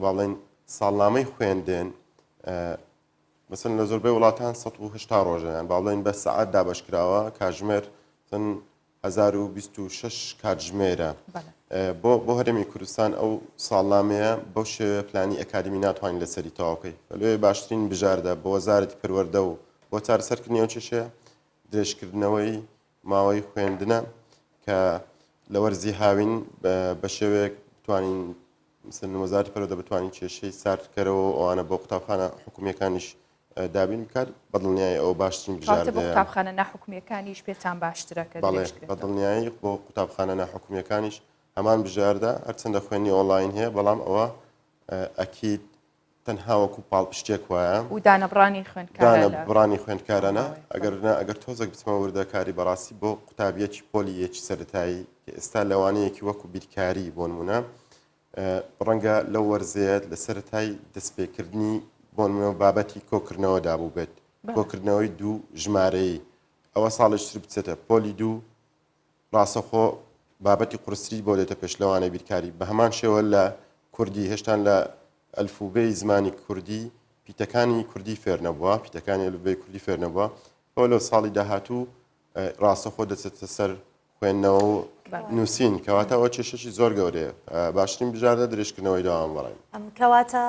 با بڵێن ساڵنامەی خوێندن مەسەلەن لە زۆربەی وڵاتان 180 ڕۆژە یان با بڵێین بە سەعات دابەش کراوە کاژمێر سن 1026 کاتژمێرە بۆ بۆ هەرێمی کوردستان ئەو ساڵنامەیە بەو شێوەیە پلانی ئەکادمی ناتوانین لەسەری تەواوکەی لێ باشترین بژاردە بۆ وەزارەتی پەروەردە و بۆ چارەسەرکردنی ئەو کێشەیە درێژکردنەوەی ماوەی خوێندنە کە لە وەرزی هاوین بە شێوەیەک بتوانین مثلەن وەزارەتی پەروەردە بتوانین کێشەی ساردکەرەوە و ئەوانە بۆ قوتابخانە حکومییەکانیش دابین بکات بەدڵنیایی ئەوە باشترین کەواتە بۆ بژاردەیە. قوتابخانە ناحکومییەکانیش پێتان باشترە کە بەڵێ درێژ کرێتەوە؟ بەدڵنیایی بۆ قوتابخانە ناحکومییەکانیش هەمان بژاردە هەرچەندە خوێندنی ئۆنلاین هەیە بەڵام ئەوە ئەکید تەنها وەکو پاڵپشتێک وایە. و دانەبڕانی خوێندکارە لە دانەبڕانی خوێندکارانە ماوەیە. ئەگەر نا ئەگەر تۆزێک بچمە وردەکاری بەڕاستی بۆ قوتابیەکی پۆلی یەکی سەرەتایی کە ئێستا لەوانەیەکی وەکو بیرکاری بۆ نمونە ڕەنگە لەو وەرزەیە لە سەرەتای دەستپێکردنی بۆ نمونە بابەتی کۆکردنەوەدا بووبێت کۆکردنەوەی دوو ژمارەیی ئەوە ساڵێکی تر بچێتە پۆلی دوو ڕاستەخۆ بابەتی قورستری بۆ دێتە پێش لەوانەی بیرکاری بە هەمان شێوە لە کوردی هێشتان لە ئەلفوبێی زمانی کوردی. پیتەکانی کوردی فێر نەبووە، پیتەکانی ئەلفبێی کوردی فێر نەبووە، ئەوە لە ساڵی داهاتوو ڕاستەخۆ دەچێتە سەر خوێندنەوە و نووسین، کەواتە ئەوە کێشەکی زۆر گەورەیە، باشترین بژاردە درێژکردنەوەی دەوام بەڕای من. کەواتە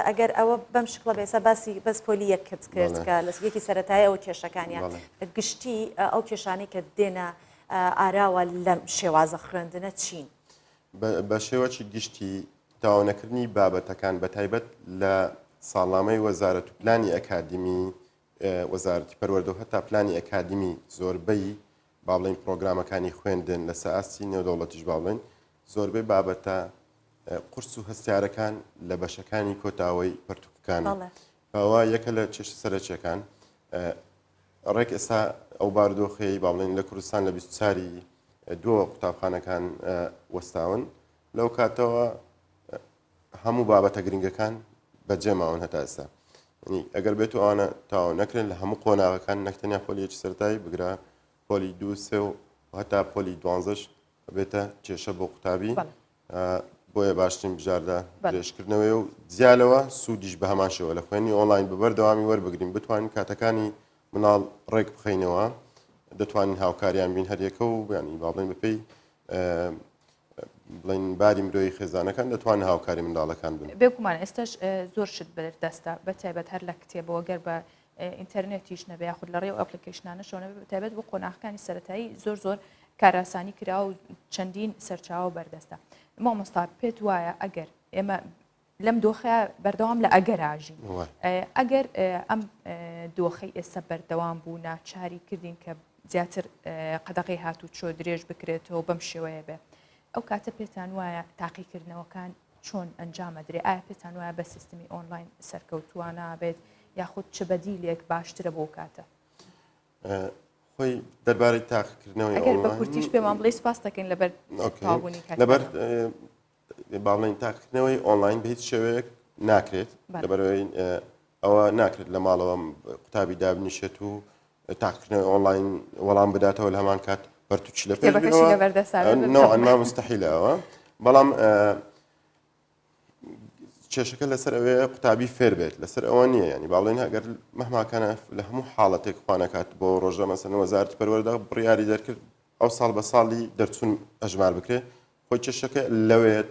ئەگەر ئەوە بەم شکڵە بێ، ئێستا باسی بەس پۆلی یەکت کرد کە لە یەکی سەرەتایی ئەوە کێشەکانیان، گشتی ئەو کێشانەی کە دێنە ئاراوە لەم شێوازە خوێندنە چین؟ بە شێوەکی گشتی تەواونەکردنی بابەتەکان بەتایبەت لە ساڵنامەی وەزارەت و پلانی ئەکادیمی وەزارەتی پەروەردە و هەتا پلانی ئەکادیمی زۆربەی با بڵێین پرۆگرامەکانی خوێندن لەسەر ئاستی نێودەوڵەتیش با بڵێین زۆربەی بابەتە قورس و هەستیارەکان لە بەشەکانی کۆتاوەی پەرتوکەکان ئەوە یەکە لە کێشە سەرەکیەکان ڕێک ئێستا ئەو بارودۆخەی با بڵێین لە کوردستان لە 24 دووە قوتابخانەکان وەستاون لەو کاتەوە هەموو بابەتە گرنگەکان بەجێ ماون هەتا ئێستا ینی ئەگەر بێت و ئەوانە تاو نەکرێن لە هەموو قۆناغەکان نەک تەنیا پۆلی یەکی سەرەتایی بگرە پۆلی دوو سێ و هەتا پۆلی دوانزەش بێتە کێشە بۆ قوتابی بۆیە باشترین بژاردە درێژکردنەوەی و جیا لەوە سوودیش بە هەمان شێوە لە خوێنی ئۆنلاین بە بەردەوامی وەربگرین بتوانین کاتەکانی مناڵ ڕێک بخەینەوە دەتوانین هاوکاریان بین هەریەکە و بیانی با بڵێن بەپێی بڵێن باری مرۆیی خێزانەکان دەتوانن هاوکاری منداڵەکان بن. بێگومان ئێستاش زۆر شت بەردەستە بە تایبەت هەر لە کتێبەوە گەر بە ئینتەرنێتیش نەبێ یاخود لە ڕێی application انەشەوە نەبێ بە تایبەت بۆ قۆناغەکانی سەرەتایی زۆر زۆر کاراسانی کرا و چەندین سەرچاوە بەردەستە مامۆستا پێت وایە ئەگەر ئێمە لەم دۆخە بەردەوام لە ئەگەراژین ئەگەر ئەم دۆخەی ئێستا بەردەوام بوو ناچاری کردین کە زیاتر قەدەغی هاتوو چۆ درێژ بکرێتەوە بەم شێوەیە بێ ئەو کاتە پێتان وایە تاقیکردنەوەکان چۆن ئەنجام ئەدرێ؟ ئایا پێتان وایە بە سیستمی ئۆنلاین سەرکەوتووانە بێت یاخود چ بەدیلێک باشترە بۆ کاتە؟ خۆی دەربارەی تاقیکردنەوەی ئەگەر بە کورتیش پێمان بڵێ سپاس دەکەین لەبەر تەواوبوونی کات. لەبەر با بڵێین تاقیکردنەوەی ئۆنلاین بە هیچ شێوەیەک ناکرێت لەبەرەوەی ئەوە ناکرێت لە ماڵەوە قوتابی دابنیشێت و تاقیکردنەوەی ئۆنلاین وەڵام بداتەوە لە هەمان کات پەرتوکی لە پێش نەوعا ما مستحیلە ئەوە بەڵام کێشەکە لەسەر ئەوەیە قوتابی فێر بێت لەسەر ئەوە نییە ینی باڵێن ئەگەر مەهماکانە لە هەموو حاڵەتێک خوانەکات بۆ ڕۆژە مەسەن وەزارەتی پەروەردە بڕیاری دەرکرد ئەو ساڵ بە ساڵی دەرچوون ئەژمار بکرێت خۆی کێشەکە لەوێت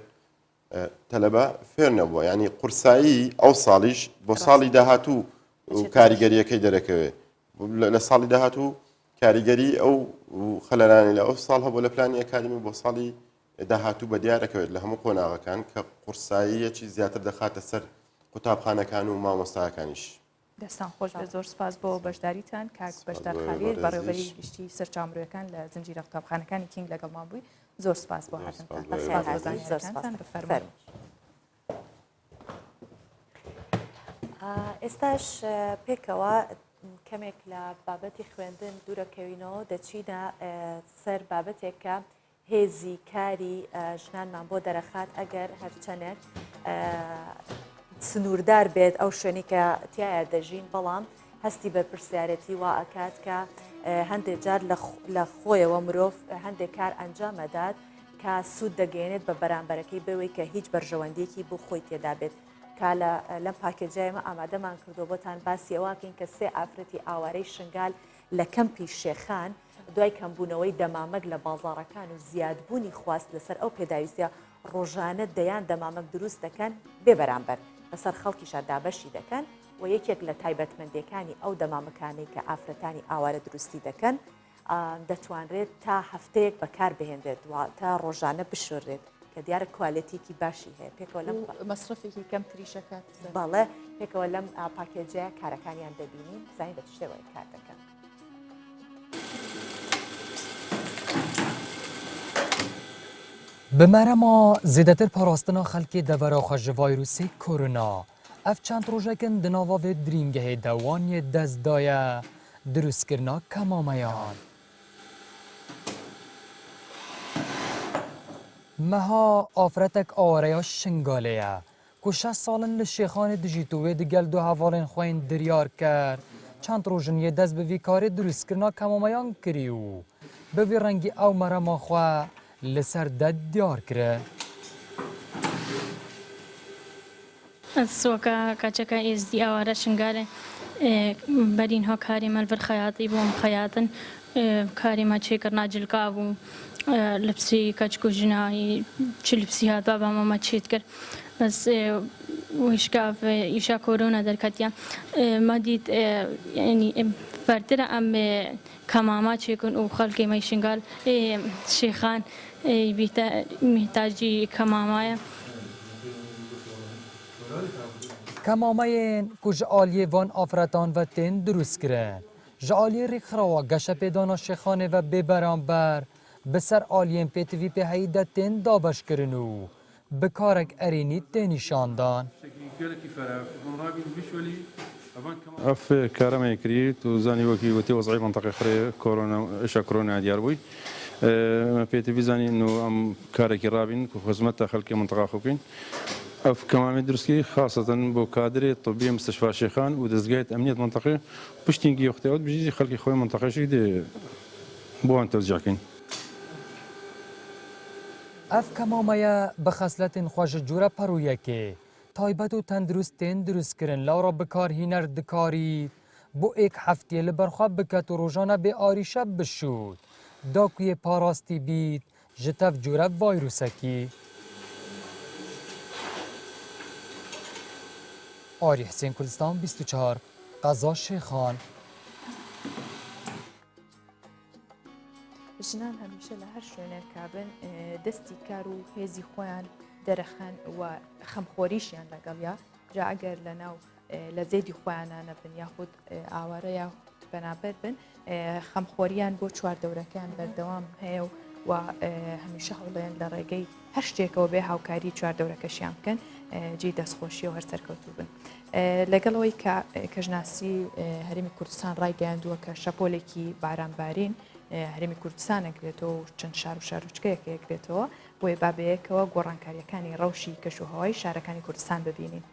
تەلەبە فێر نەبووە یعنی قورسایی ئەو ساڵیش بۆ ساڵی داهاتوو کاریگەریەکەی دەرەکەوێت لە ساڵی داهاتوو کاریگەری ئەو خەلەرانی لە ئەو ساڵ هەبوو لە پلانی ئەکادمی بۆ ساڵی داهاتوو بە دیارەکەوێت لە هەموو قۆناغەکان کە قورساییەکی زیاتر دەخاتە سەر قوتابخانەکان و مامۆستاکانیش. دەستان خۆش بێت زۆر سپاس بۆ بەشداریتان کاک بەشدار خالیل بەڕێوەبەری گشتی سەرچاوە مرۆیەکان لە زنجیرە قوتابخانەکانی کینگ لەگەڵمان بووی زۆر سپاس بۆ هاتنتان سپاس بۆ زانیاریەکانتان بفەرموون. ئێستاش پێکەوە کەمێک لە بابەتی خوێندن دوورەکەوینەوە دەچینە سەر بابەتێک کە هێزی کاری ژنانمان بۆ دەرەخات ئەگەر هەرچەنێک سنووردار بێت ئەو شوێنی کە تایە دەژین بەڵام هەستی بەرپرسیارەتی وا ئەکات کە هەندێک جار لە خۆیەوە مرۆڤ هەندێک کار ئەنجامەدات کە سوود دەگەێنێت بە بەرامبەرەکەی بەوەی کە هیچ بەرژەوەندیەکی بۆ خۆی تێدا بێت کا لە لەم package ە ئێمە ئامادەمان کردو بۆتان باسی ئەوەکەین کە سێ ئافرەتی ئاوارەی شنگال لە کەمپی شێخان دوای کەمبوونەوەی دەمامک لە بازاڕەکان و زیادبوونی خواست لەسەر ئەو پێداویستیە ڕۆژانە دەیان دەمامک دروست دەکەن بێ بەرامبەر بەسەر خەڵکیشا دابەشی دەکەن و یەکێک لە تایبەتمەندیەکانی ئەو دەمامکانەی کە ئافرەتانی ئاوارە دروستی دەکەن دەتوانرێت تا هەفتەیەک بەکار بهێنرێت واتە ڕۆژانە بشۆرێت کە دیارە کوالێتیکی باشی هەیە پێکەوە لەم مەسرەفێکی کەمتریشەکات بەڵێ پێکەوە لەم package ە کارەکانیان دەبینین بزانین بە چ شێوەیەک کار دەکەن. Bi merema zêdetir parastina xelkê devera xwe ji vayrûsê korona, ev çend rojek in di nava vê dirîngehê de Waniyê dest daye dirûstkirina kemameyan. Meha afretek awareya Şingalê ye ku şeş sal in li Şêxanê dijît û wê digel du hevalên xwe yên diryarker çend roj in yê dest bi vî karê dirûstkirina kemameyan kirî û bi vî rengî ew merema xwe li ser de diyar kirin. ئەز وەکە کەچەکە ئێزدی ئاوارە شنگالێ بەرین ها کارێ مە لڤر خەیاتی بوو ئەم خەیاتن کارێ مە چێکرنا جلکا بوو لبسی کەچک و ژنا چ لبسی هاتبا بە مە مە چێت کرد بەس ویشکا ئیشا کۆرۆنا دەرکەتیە مە دیت یعنی فەرترە ئەم کەمامە چێکن و خەلکێ مەی شنگال شێخان میهتاجی کەمامایە. Kemameyên ku ji aliyê van afretan ve tên dirûstkirin, ji aliyê rêkxirawa geşepêdana Şêxanê ve bêberamber bi ser aliyên pêtivî pêheyî de tên dabeşkirin û bi karek erênî tê nîşandan. ئەف کارە مە کری تو زانی وەکی وەتی وەزعی مەنتەقەی خرێ کۆرۆنا ئشا کۆرۆنا دیار بووی مە پێتی بزانی نو ئەم کارێکی ڕابین کو خزمەتە خەلکی مەنتەقا خو بکەین ئەف کەمامی دروست کری خاسەتەن بۆ کادرێ طبی مستشفا شێخان و دەزگایت ئەمنیەت مەنتەقێ پشتینگی وەختی ئەوت بژیزی خەلکی خۆی مەنتەقەشی دێ بۆوان تەوزیع کەین. Ev kemameye bi xesletên xwe ji cûre perûyekê taybet û tendurist tên dirustkirin lewra bikarhîner dikarît bo êk heftiyê li ber xwe biket û rojane bê arîşe bişût da ku yê parastî bît ji tev cûre vayrusekî. Arî Hisên Kurdistan 24, Qeza Şêxan. ژنان هەمیشە لە هەر شوێنێکا بن دەستی کار و هێزی خۆیان دەرەخەن و خەمخۆریشیان لەگەڵیا جا ئەگەر لە ناو لە زێدی خۆیانە نەبن یاخود ئاوارە یا پەنابەر بن خەمخۆریان بۆ چواردەورەکەیان بەردەوام هەیە و و هەمیشە هەوڵێن لە ڕێگەی هەر شتێکەوە بێ هاوکاری چواردەورەکەشیان بکەن جێی دەستخۆشیە و هەر سەرکەوتوو بن. لەگەڵ ئەوەی کە کەشناسی هەرێمی کوردستان ڕایگەیاندووە کە شەپۆلێکی بارانبارین هەرێمی کوردستان ئەگرێتەوە و چەند شار و شارۆچکەیەک ئەگرێتەوە بۆیە با بەیەکەوە گۆڕانکارییەکانی ڕەوشی کەشوهەوای شارەکانی کوردستان ببینین.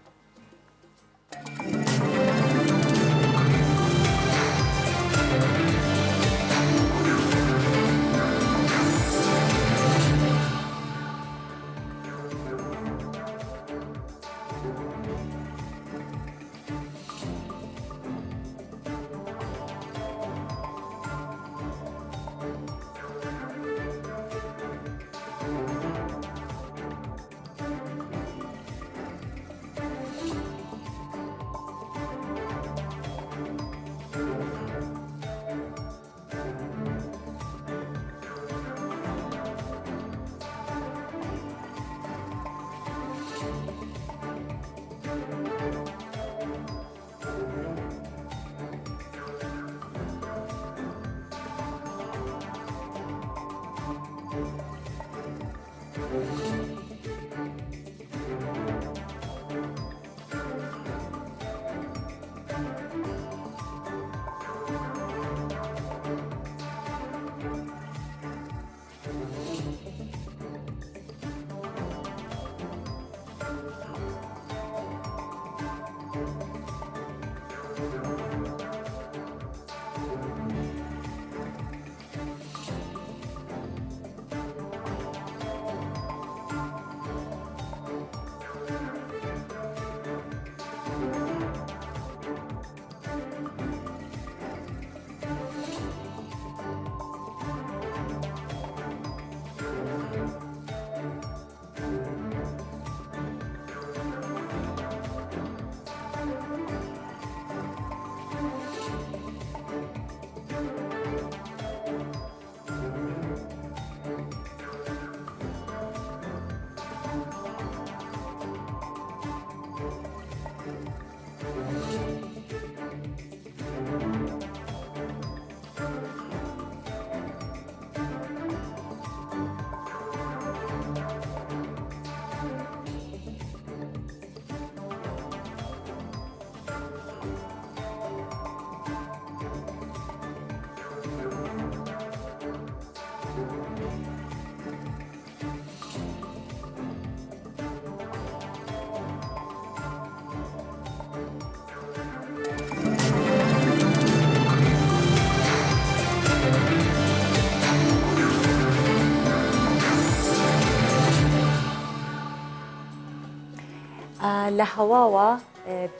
لە هەواوە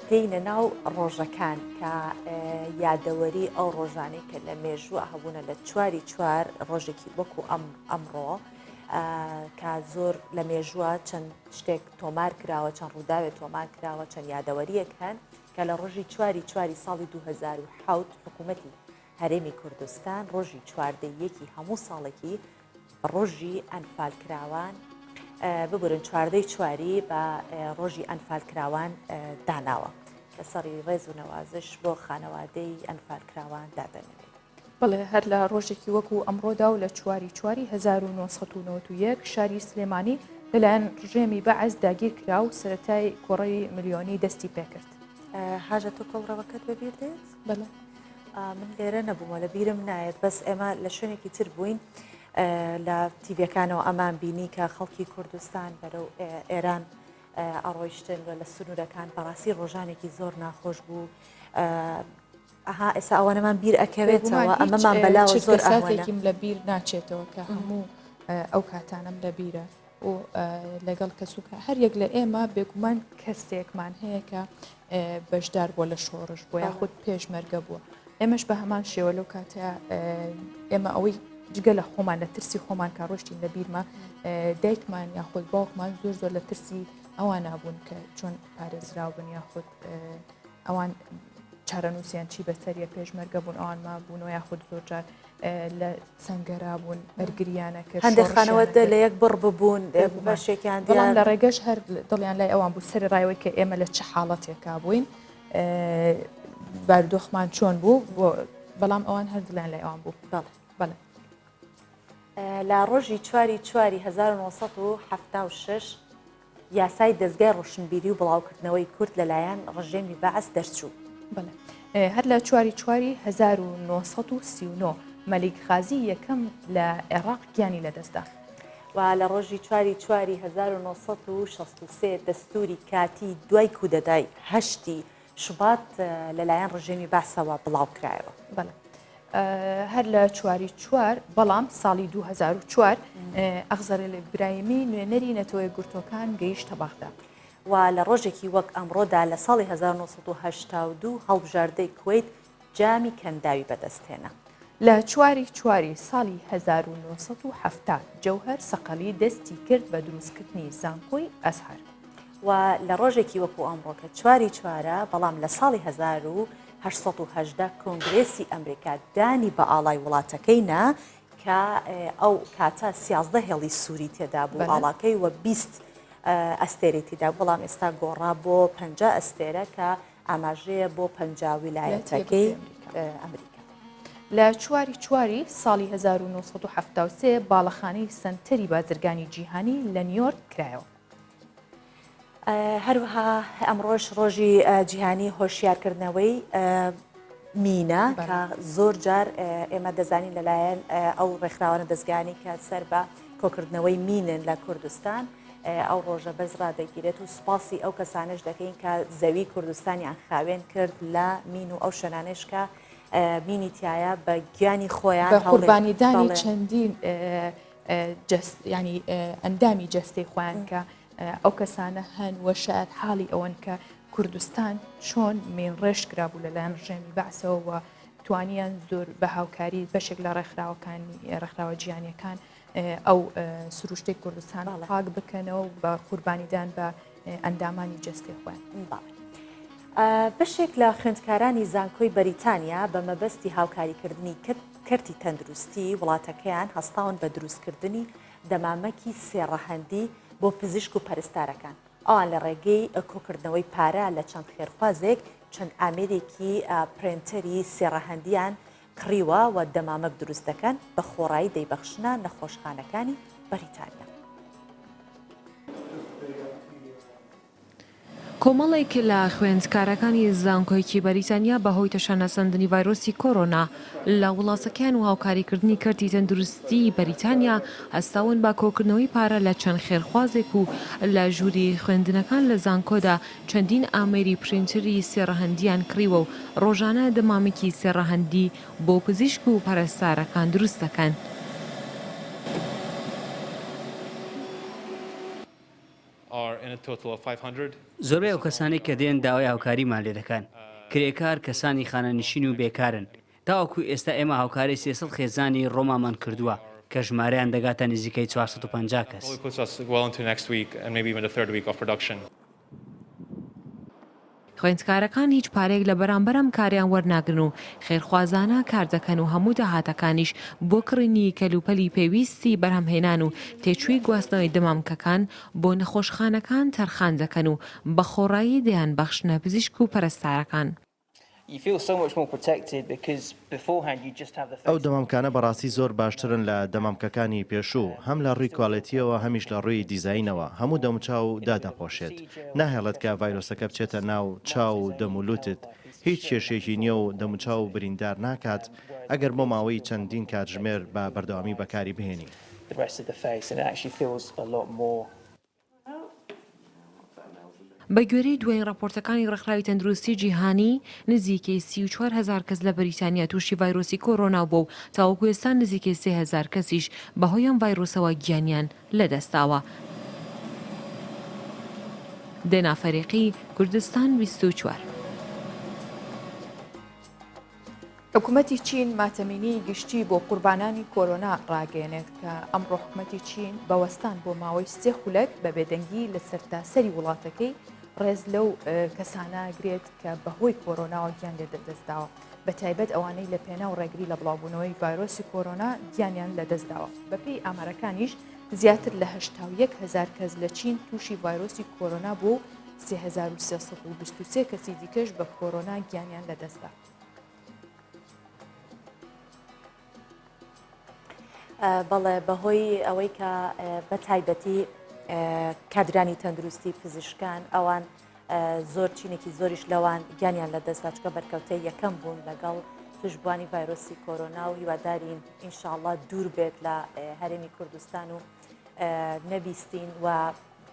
دێینە ناو ڕۆژەکان کە یادەوەری ئەو ڕۆژانەی کە لە مێژووە هەبوونە لە چواری چوار ڕۆژێکی وەکو ئەم ئەمڕۆ کە زۆر لە مێژووە چەند شتێک تۆمار کراوە چەند ڕووداوێ تۆمار کراوە چەند یادەوەریەک هەن کە لە ڕۆژی چواری چواری ساڵی 2007 حکوومەتی هەرێمی کوردستان ڕۆژی چواردەی یەکی هەموو ساڵێکی ڕۆژی ئەنفالکراوان ببورن چواردەی چواری بە ڕۆژی ئەنفالکراوان داناوە کە سەڕی ڕێز و نەوازش بۆ خانەوادەی ئەنفالکراوان دادەنرێت. بەڵێ هەر لە ڕۆژێکی وەکو ئەمڕۆدا و لە چواری چواری 1991 شاری سلێمانی لەلایەن ڕژێمی بەعس داگیر کرا و سەرەتای کۆڕەوی ملیۆنی دەستی پێکرد. هاژە تۆ کۆڕەوەکەت بەبیر دێت؟ بەڵێ. من لێرە نەبوومە لە بیرم نایەت بەس ئێمە لە شوێنێکی تر بووین لە تیڤەکانەوە ئەمان بینی کە خەڵکی کوردستان بەرەو ئێران ئەڕۆیشتن و لە سنوورەکان بەڕاستی ڕۆژانێکی زۆر ناخۆش بوو ئەها ئێستا ئەوانەمان بیر ئەکەوێتەوە ئەمەمان بەلاوە زۆر ساتێکیم لە بیر ناچێتەوە کە هەموو ئەو کاتانم لە بیرە و لەگەڵ کەسوکە هەر یەک لە ئێمە بێگومان کەسێکمان هەیە کە بەشدار بووە لە شۆڕش بۆ یاخود پێشمەرگە بووە ئێمەش بە هەمان شێوە لەو کاتە ئێمە ئەوەی جگە لە خۆمان لە ترسی خۆمان کە ڕۆشتین لە بیرمە دایکمان یاخود باوکمان زۆر زۆر لە ترسی ئەوان نابوون کە چۆن پارێزراو بن یاخود ئەوان چارەنووسیان چی بەسەریە پێشمەرگە بوون ئەوان مابوونەوە یاخود زۆرجار لە سەنگەرا بوون بەرگریانە کرد هەندێک خانەوادە لە یەک بڕ ببوون بەشێکیان بەڵام لە ڕێگەش هەر دڵیان لای ئەوان بوو سەری ڕایەوەی کە ئێمە لە چ حاڵەتێکا بووین بارودۆخمان چۆن بوو بەڵام ئەوان هەر دڵیان لای ئەوان بوو بەڵێ بەڵێ لە ڕۆژی چواری چواری 1976 یاسای دەزگای ڕۆشنبیری و بڵاوکردنەوەی کورد لەلایەن ڕژێمی بەعس دەرچوو. بەڵێ هەر لە چواری چواری 1939 مەلیک غازی یەکەم لە عێراق گیانی لەدەستدا. و لە ڕۆژی چواری چواری 1963 دەستوری کاتی دوای کودەتای هەشتی شوبات لەلایەن ڕژێمی بەعسەوە بڵاوکرایەوە. بەڵێ هەر لە چواری چوار بەڵام ساڵی 2004 ئەخزەر ئیبراهیمی نوێنەری نەتەوە یەکگرتووەکان گەیشتە بەغدا. و لە ڕۆژێکی وەک ئەمڕۆدا لە ساڵی 1982 هەڵبژاردەی کوەیت جامی کەنداوی بەدەستهێنا. لە چواری چواری ساڵی 1970 جەوهەر سەقەلی دەستی کرد بە دروستکردنی زانکۆی ئەزهەر. و لە ڕۆژێکی وەکو ئەمڕۆ کە چواری چوارە بەڵام لە ساڵی 1818 کۆنگرێسی ئەمریکا دانی بە ئاڵای وڵاتەکەی نا کە ئەو کاتە سیازدە هێڵی سووری تێدا بوو ئاڵاکەی و 20 ئەستێرەی تێدا بەڵام ئێستا گۆڕا بۆ 50 ئەستێرە کە ئاماژەیە بۆ 50 ویلایەتەکەی ئەمریکا. لە چواری چواری ساڵی 1973 باڵەخانەی سەنتەری بازرگانی جیهانی لە نیۆرک کرایەوە. هەروەها ئەمڕۆش ڕۆژی جیهانی هۆشیارکردنەوەی مینە کە زۆر جار ئێمە دەزانین لەلایەن ئەو ڕێکخراوانە دەستگانی کە سەر بە کۆکردنەوەی مینن لە کوردستان ئەو ڕۆژە بەرز ڕادەگیرێت و سوپاسی ئەو کەسانش دەکەین کە زەوی کوردستانیان خاوێن کرد لە مین و ئەو شوێنانش کە مینی تایە بە گیانی خۆیان قوربانیدانی چەندین ینی ئەندامی جەستەی خۆیان کە ئەو کەسانە هەن و شایەت حاڵی ئەوەن کە کوردستان چۆن مینڕێژ کرابوو لەلایەن ڕژێمی بەعسەوە و توانیان زۆر بە هاوکاری بەشێک لە ڕێکخراوەکانی ڕێکخراوە جیهانیەکان ئەو سروشتەی کوردستان پاک بکەنەوە بە قوربانیدان بە ئەندامانی جەستەی خۆیان. بەشێک لە خوێندکارانی زانکۆی بەریتانیا بە مەبەستی هاوکاریکردنی کەرتی تەندروستی وڵاتەکەیان هەستاون بە دروستکردنی دەمامکی سێ ڕەهەندی بۆ پزیشک و پەرستارەکان. ئەوان لە ڕێگەی کۆکردنەوەی پارە لە چەند خێرخوازێک چەند ئامێرێکی پرێنتەری سێ ڕەهەندیان کڕیوە و دەمامک دروست دەکەن، بە خۆڕایی دەیبەخشنە نەخۆشخانەکانی بەریتانیا. کۆمەڵێک لە خوێندکارەکانی زانکۆیەکی بەریتانیا بەهۆی تەشەنەسەندنی ڤایرۆسی کۆرۆنا لە وڵاتەکەیان و هاوکاریکردنی کەرتی تەندروستیی بەریتانیا هەستاون بە کۆکردنەوەی پارە لە چەند خێرخوازێک و لە ژووری خوێندنەکان لە زانکۆدا چەندین ئامێری پرینتەری سێ ڕەهەندییان کڕیوە و ڕۆژانە دەمامکی سێ ڕەهەندی بۆ پزیشک و پەرستارەکان دروست دەکەن. زۆربەی ئەو کەسانەی کە دێن داوای هاوکاریمان لێ دەکەن کرێکار، کەسانی خانەنشین و بێکارن. تاوەکو ئێستا ئێمە هاوکاری 300 خێزانی ڕۆمامان کردووە کە ژمارەیان دەگاتە نزیکەی 450 کەس. خوێندکارەکان هیچ پارەیەک لە بەرامبەر ئەم کارەیان وەرناگرن و خێرخوازانە کار دەکەن و هەموو داهاتەکانیش بۆ کڕینی کەلوپەلی پێویستی بەرهەمهێنان و تێچووی گواستنەوەی دەمامکەکان بۆ نەخۆشخانەکان تەرخان دەکەن و بە خۆڕایی دەیانبەخشنە پزیشک و پەرستارەکان. ئەو دەمامکانە بەڕاستی زۆر باشترن لە دەمامکەکانی پێشوو، هەم لە ڕووی کوالێتییەوە هەمیش لە ڕووی دیزاینەوە، هەموو دەموچاو دادەپۆشێت، ناهێڵێت کە ڤایرۆسەکە بچێتە ناو چاو و دەم و لوتت، هیچ کێشەیەکی نییە و دەموچاو بریندار ناکات ئەگەر بۆ ماوەی چەندین کاتژمێر بە بەردەوامی بەکاری بهێنی. بەگوێرەی دوایین ڕاپۆرتەکانی ڕێکخراوی تەندروستی جیهانی، نزیکەی 34 هەزار کەس لە بەریتانیا تووشی ڤایرۆسی کۆرۆنا بووە و تاوەکو ئێستا نزیکەی 3000 کەسیش بەهۆی ئەم ڤایرۆسەوە گیانیان لەدەستداوە. دێنا فەریقی، کوردستان 24. حکومەتی چین ماتەمینیی گشتی بۆ قوربانانی کۆرۆنا ڕاگەیەنێت کە ئەمڕۆ حکومەتی چین بە وەستان بۆ ماوەی سێ خولەک بە بێدەنگی لە سەرتاسەری وڵاتەکەی ڕێز لەو کەسانە گرێت کە بەهۆی کۆرۆناوە گیان لێدەدەستداوە بە تایبەت ئەوانەی لە پێناو ڕێگری لە بڵاوبوونەوەی ڤایرۆسی کۆرۆنا گیانیان لەدەستداوە بەپێی ئامارەکانیش زیاتر لە 81 هزار کەس لە چین تووشی ڤایرۆسی کۆرۆنا بوو و 3323 کەسی دیکەش بە کۆرۆنا گیانیان لەدەستدا. بەڵێ بەهۆی ئەوەی کە بە تایبەتی کادرانی تەندروستی پزیشکان ئەوان زۆر چینێکی زۆریش لەوان گیانیان لە دەستدا چکە بەرکەوتەی یەکەم بوون لەگەڵ توشبوانی ڤایرۆسی کۆرۆنا و هیوادارین ئینشاءاللە دوور بێت لە هەرێمی کوردستان و نەبیستین و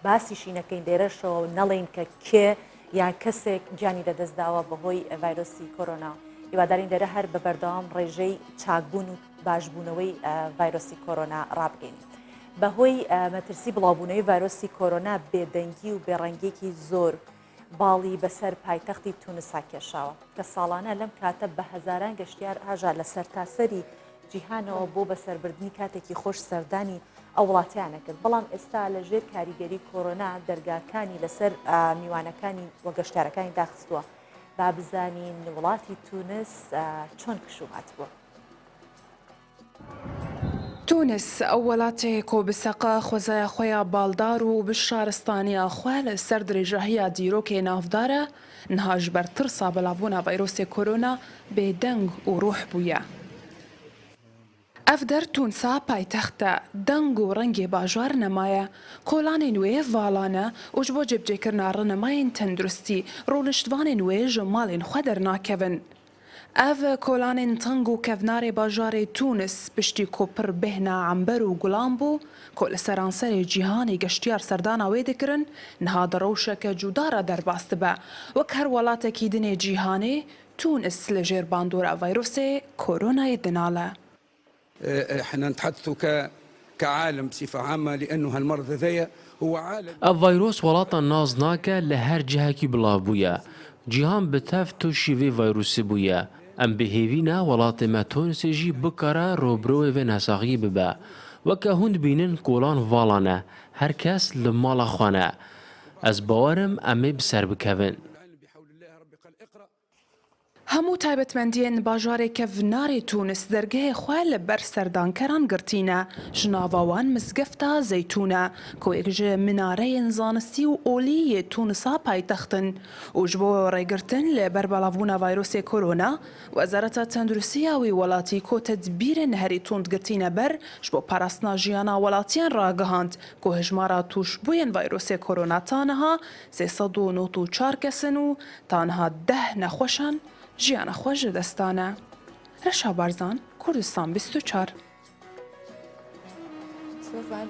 باسیشی نەکەین لێرەشەوە نەڵێین کە کێ یان کەسێک گیانی لەدەستداوە بەهۆی ڤایرۆسی کۆرۆنا هیوادارین لێرە هەر بە بەردەوام ڕێژەی چاکبوون و باشبوونەوەی ڤایرۆسی کۆرۆنا ڕابگەین. بەهۆی مەترسی بڵاوبوونەوەی ڤایرۆسی کۆرۆنا بێدەنگی و بێڕەنگیەکی زۆر باڵی بەسەر پایتەختی تونسا کێشاوە کە ساڵانە لەم کاتە بە هەزاران گەشتیار ئاژا لە سەرتاسەری جیهانەوە بۆ بەسەربردنی کاتێکی خۆش سەردانی ئەو وڵاتەیان ئەکرد، بەڵام ئێستا لە ژێر کاریگەری کۆرۆنا دەرگاکانی لەسەر میوانەکانی و گەشتارەکانی داخستووە. با بزانین وڵاتی تونس چۆن کشوهات بووە. تونس ئەو وەلاتێ کو bi seqa xwezaya xwe ya baldar û bi şaristaniya xwe li ser dirêjahiya dîrokê navdar e, niha ji ber tirsa belavbûna vayrosê korona bêdeng û rûh bûye. Ev der Tûnsa paytext e, deng û rengê bajar nemaye. Kolanên wê vala ne û ji bo cêbicêkirina rênimayên tenduristî rûniştvanên wê ji malên xwe dernakevin. Ev kolanên teng û kevnarê bajarê Tûnis piştî ku pir bêhna ember û gulan bû ku li seranserê cîhanê geştyar serdana wê dikirin, niha di rewşeke cuda re derbas dibe. Wek her welatekî din ê cîhanê, Tûnis li jêr bandora vayrosê koronayê dinale. احنا نتحدثوا ك كعالم بصفة عامة لأنه هالمرض هذايا هو عالم. Ev vayros welatan nas nake li her cihekî bilav bûye. Cîhan bi tev tûşî vê vayrosê bûye. Em bi hêvî ne welatê me Tûnisê jî bikare rûbirûyê vê nesaxiyê bibe. Weke hûn dibînin kolan vala ne, her kes li mala xwe ne. Ez bawer im em ê bi ser bikevin. Hemû taybetmendiyên bajarê kevnarê Tûnis dergehê xwe li ber serdankeran girtîne, ji nava wan Mizgefta Zeytûn e ku yek ji minareyên zanistî û olî yê Tûnisa paytext in û ji bo rêgirtin li ber belavbûna vayrosê korona, Wezareta Tenduristî ya wî welatî ku tedbîrên herî tund girtîne ber ji bo parastina jiyana welatiyan ragihand ku hejmara tûşbûyên vayrosê korona ta niha 394 kes in û Ta niha deh nexweşan jiyana xwe ji dest dane. Reşa Barzan, Kurdistan 24. سۆڤان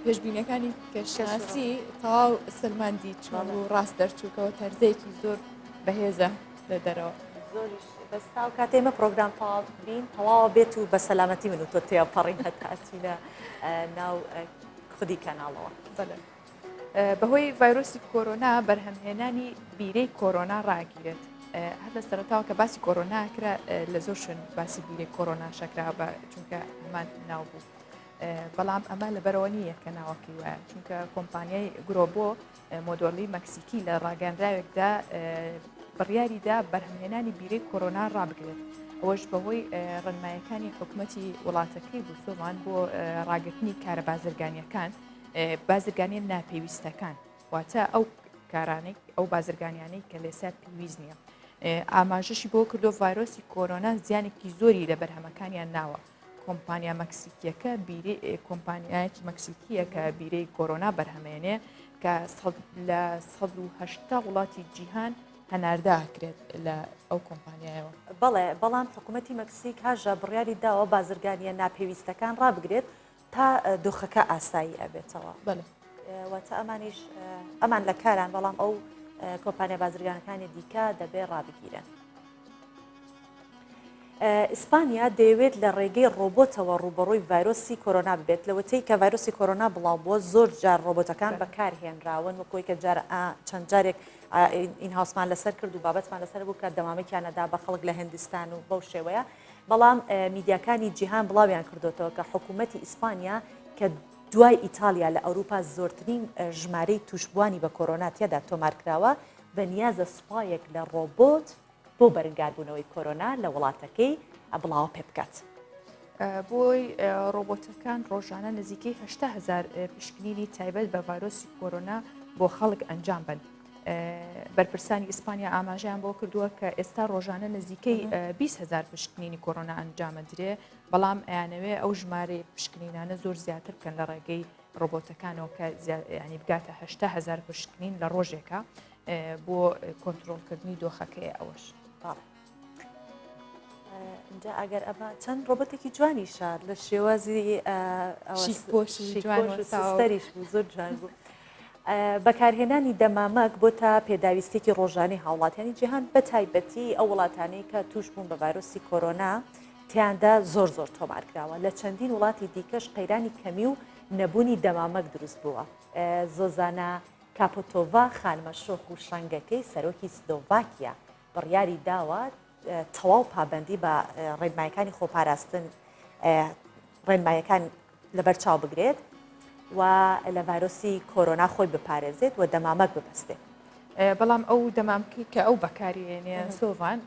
پێشبینەکانی کەشناسی تەواو سەلماندی چۆن و ڕاست دەرچووکەوە تەرزەیەکی زۆر بەهێزە لە دەرەوە. زۆریش بەس تاو کاتێ ئێمە پرۆگرام تەواو بین تەواوە بێت و بە سەلامەتی من و تۆ تێپەڕین هەتا ئەچینە ناو خودی کەناڵەوە. بەڵێ. بەهۆی ڤایرۆسی کۆرۆنا بەرهەمهێنانی بیرەی کۆرۆنا ڕاگیرێت. هەر لە سەرەتاوە کە باسی کۆرۆنا کرا لە زۆر شوێن باسی بیرەی کۆرۆنا شەکرا بە چونکە هەمان ناو بوو. بەڵام ئەمە لەبەرەوە نییە کە ناوەکەی وایە چونکە کۆمپانیای گرۆبۆ مۆدۆلی مەکسیکی لە ڕاگەنراوێکدا بڕیاریدا بەرهەمهێنانی بیرەی کۆرۆنا ڕابگرێت ئەوەش بەهۆی ڕێنمایەکانی حکومەتی وڵاتەکەی بوو سۆمان بۆ ڕاگرتنی کارە بازرگانیەکان بازرگانیە ناپێویستەکان واتە ئەو کارانەی ئەو بازرگانیانەی کە لێسا پێویست نییە ئاماژەشی بۆ کردو ڤایرۆسی کۆرۆنا زیانێکی زۆری لە بەرهەمەکانیان ناوە کۆمپانیا مەکسیکیەکە بیرەی کۆمپانیایەکی مەکسیکیە کە بیرەی کۆرۆنا بەرهەمێنێ کە لە 1970 وڵاتی جیهان هەناردە کرێت لە ئەو کۆمپانیایەوە. بەڵێ، بەڵام حکوومەتی مەکسیک هاژە بڕیاری داوە بازرگانییە ناپێویستەکان ڕابگرێت تا دۆخەکە ئاسایی ئەبێتەوە. بەڵێ. واتە ئەمانیش ئەمان لە کاران بەڵام ئەو کۆمپانیا بازرگانەکانی دیکە دەبێ ڕابگیرێن. ئیسپانیا دەیەوێت لە ڕێگەی ڕۆبۆتەوە ڕووبەڕووی ڤایرۆسی کۆرۆنا ببێت، لەوەتەی کە ڤایرۆسی کۆرۆنا بڵاوبووە زۆر جار ڕۆبۆتەکان بەکارهێنراون وەک ئەوەی کە جار چەند جارێک ئین هاوسمان لەسەر کرد و بابەتمان لەسەر بوو کە دەمامکیان ئەدا بە خەڵک لە هندستان و بەو شێوەیە بەڵام میدیاکانی جیهان بڵاویان کردوتەوە کە حکوومەتی ئیسپانیا کە دوای ئیتالیا لە ئەوروپا زۆرترین ژمارەی تووشبووانی بە کۆرۆنا تێدا تۆمارکراوە بەنیازە سوپایەک لە ڕۆبۆت بۆ بەرنگاربوونەوەی کۆرۆنا لە وڵاتەکەی بڵاوە پێ بکات. بۆی ڕۆبۆتەکان ڕۆژانە نزیکەی 80 هزار پشکنینی تایبەت بە ڤایرۆسی کۆرۆنا بۆ خەڵک ئەنجام بن. بەرپرسانی ئیسپانیا ئاماژەیان بۆ کردووە کە ئێستا ڕۆژانە نزیکەی 20 هزار پشکنینی کۆرۆنا ئەنجامەدرێ بەڵام ئەیانەوێ ئەو ژمارەی پشکنینانە زۆر زیاتر بکەن لە ڕێگەی ڕۆبۆتەکانەوە کە ینی بگاتە 80 هزار پشکنین لە ڕۆژێکە بۆ کۆنترۆڵکردنی دۆخەکەیە ئەوەش. اینجا ئەگەر ئەمە چەند ڕۆبەتێکی جوانی شار لە شێوازی سەریش بوو زۆر جوان بوو. بەکارهێنانی دەمامک بۆ تا پێداویستێکی ڕۆژانی هاوڵاتیانی جیهان بە تایبەتی ئەو وڵاتانەی کە توش بوون بە ڤایرۆسی کۆرۆنا تیاندا زۆر زۆر تۆمار کراوە لە چەندین وڵاتی دیکەش قەیرانی کەمی و نەبوونی دەمامک دروست بووە زۆزانە کاپۆتۆڤا خانمە شۆخ و شەنگەکەی سەرۆکی سلۆڤاکیا بڕیاری داوە تەواو پابەندی بە ڕێنمایەکانی خۆپاراستن ڕێنمایەکان لەبەرچاو بگرێت و لە ڤایرۆسی کۆرۆنا خۆی بپارێزێت و دەمامک ببەستێت. بەڵام ئەو دەمامکی کە ئەو بەکاریێنێ سۆڤان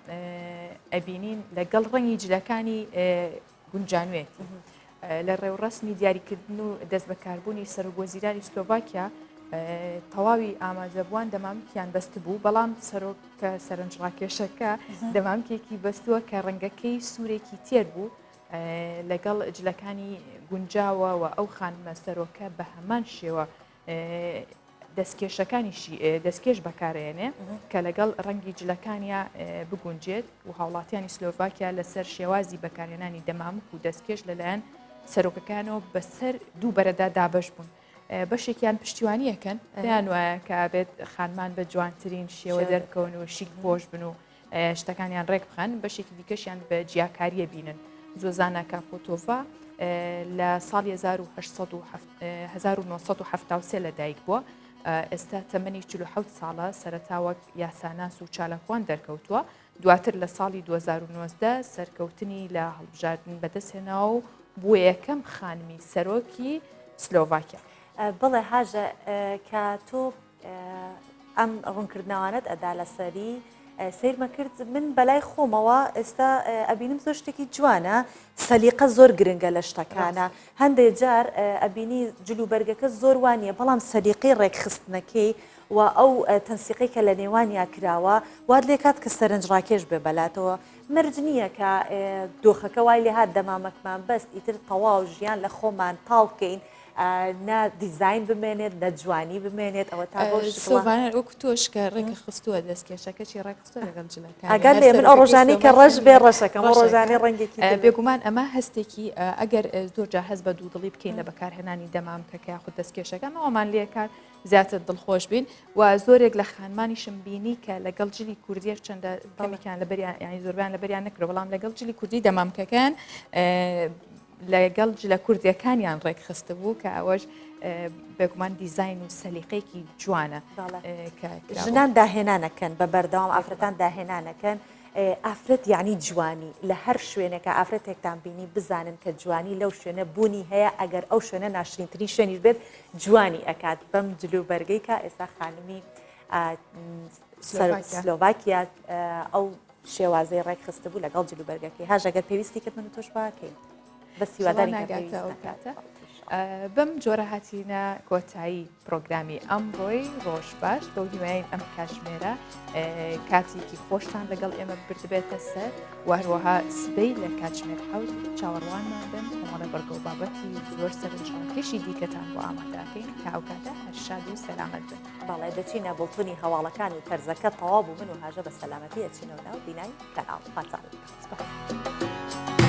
ئەبینین لەگەڵ ڕەنگی جلەکانی گونجانوێتی. لە ڕێوڕەسمی دیاریکردن و دەستبەکاربوونی سەرۆکوەزیرانی سلۆڤاکیا تەواوی ئامادەبووان دەمامکیان بەستبوو، بەڵام سەرۆکە سەرنجڕاکێشەکە دەمامکێکی بەستووە کە ڕەنگەکەی سوورێکی تێر بوو لەگەڵ جلەکانی گونجاوە و ئەو خانمە سەرۆکە بە هەمان شێوە دەستکێشەکانیشی دەستکێش بەکارێنێ کە لەگەڵ ڕەنگی جلەکانیا بگونجێت و هاوڵاتیانی سلۆڤاکیا لەسەر شێوازی بەکارهێنانی دەمامک و دەستکێش لەلایەن سەرۆکەکانەوە بەسەر دوو بەرەدا دابەش بوون. بەشێکیان پشتیوانیەکەن پێیان وایە کە بێت خانمان بە جوانترین شێوە دەرکەون و شیک پۆش بن و شتەکانیان ڕێک بخەن، بەشێکی دیکەشیان بە جیاکاریە بینن. زۆزانا کاپۆتۆڤا لە ساڵی 1973 لەدایک بووە، ئێستا تەمەنی 47 ساڵە، سەرەتا وەک یاساناس و چالاکوان دەرکەوتووە، دواتر لە ساڵی 2019 سەرکەوتنی لە هەڵبژاردن بەدەستهێناوە و بووە یەکەم خانمی سەرۆکی سلۆڤاکیا. بەڵێ هاژە کە تۆ ئەم ڕوونکردنەوانەت ئەدا لەسەری سەیرمە کرد من بەلای خۆمەوە ئێستا ئەبینم زۆر شتێکی جوانە سەلیقە زۆر گرنگە لە شتەکانە هەندێک جار ئەبینی جلوبەرگەکە زۆر وانە بەڵام سەلیقەی ڕێکخستنەکەی و ئەو تەنسیقی کە لە نێوانیا کراوە وات لێکات کە سەرنج ڕاکێش بێ بەلاتەوە مەرج نییە کە دۆخەکە وای لێهات دەمامەکمان بەست ئیتر تەواو ژیان لە خۆمان تاڵکەین نە دیزاین بمێنێت نە جوانی بمێنێت ئەوە تا بەو شکڵە. سۆڤانە وەکو تۆش کە ڕێکە خستووە دەستکێشەکەشی ڕێکخستووە لەگەڵ جلەکانی. ئاگات لێ من ئەو ڕۆژانەی کە ڕەش بێ ڕەشەکەم ئەو ڕۆژانەی ڕەنگێکی تر بێ. بێگومان ئەمە هەستێکی ئەگەر زۆر جار هەست بە دوودڵی بکەین لە بەکارهێنانی دەمامکەکە یاخود دەستکێشەکە ئەمە وامان لێکات زیاتر دڵخۆش بین و زۆرێک لە خانمانیشم بینی کە لەگەڵ جلی کوردی هەرچەندە کەمێکیان لەبەریان یانی زۆربیان لەبەریان نەکردووە بەڵام لەگەڵ جلی کوردی دەمامکەکەیان. لەگەڵ جلە کوردیەکانیان ڕێکخستبوو کە ئەوەش بێگومان دیزاین و سەلیقەیەکی جوانە کە ژنان داهێنانەکەن بە بەردەوام ئافرەتان داهێنانەکەن ئافرەت یعنی جوانی لە هەر شوێنێکە ئافرەتێکتان بینی بزانن کە جوانی لەو شوێنە بوونی هەیە ئەگەر ئەو شوێنە ناشرینترین شوێنیش بێت جوانی ئەکات بەم جلو بەرگەی کە ئێستا خانمی سلۆڤاکیا ئەو شێوازەی ڕێکخستبوو لەگەڵ جلوبەرگەکەی هاژ ئەگەر پێویستی کرد من و تۆش باکەین بەس هیوادارین کە پێویست نەکات. بەم جۆرە هاتینە کۆتایی پرۆگرامی ئەمڕۆی ڕۆژ باش بەو هیواین ئەم کاتژمێرە کاتێکی خۆشتان لەگەڵ ئێمە بردبێتە سەر و هەروەها سبەی لە کاتژمێر حەوت چاوەڕوانمان بن کۆمەڵە بەرگە و بابەتی زۆر سەرنجڕاکێشی دیکەتان بۆ ئامادەکەین تا ئەو کاتە هەر شاد و سەلامەت بن. بەڵێ دەچینە بڵتونی هەواڵەکان و تەرزەکە تەواو بوو من و هاژە بە سەلامەتی ئەچینەوە ناو بینای کەناڵ. خواتان لەگەڵ. سپاس.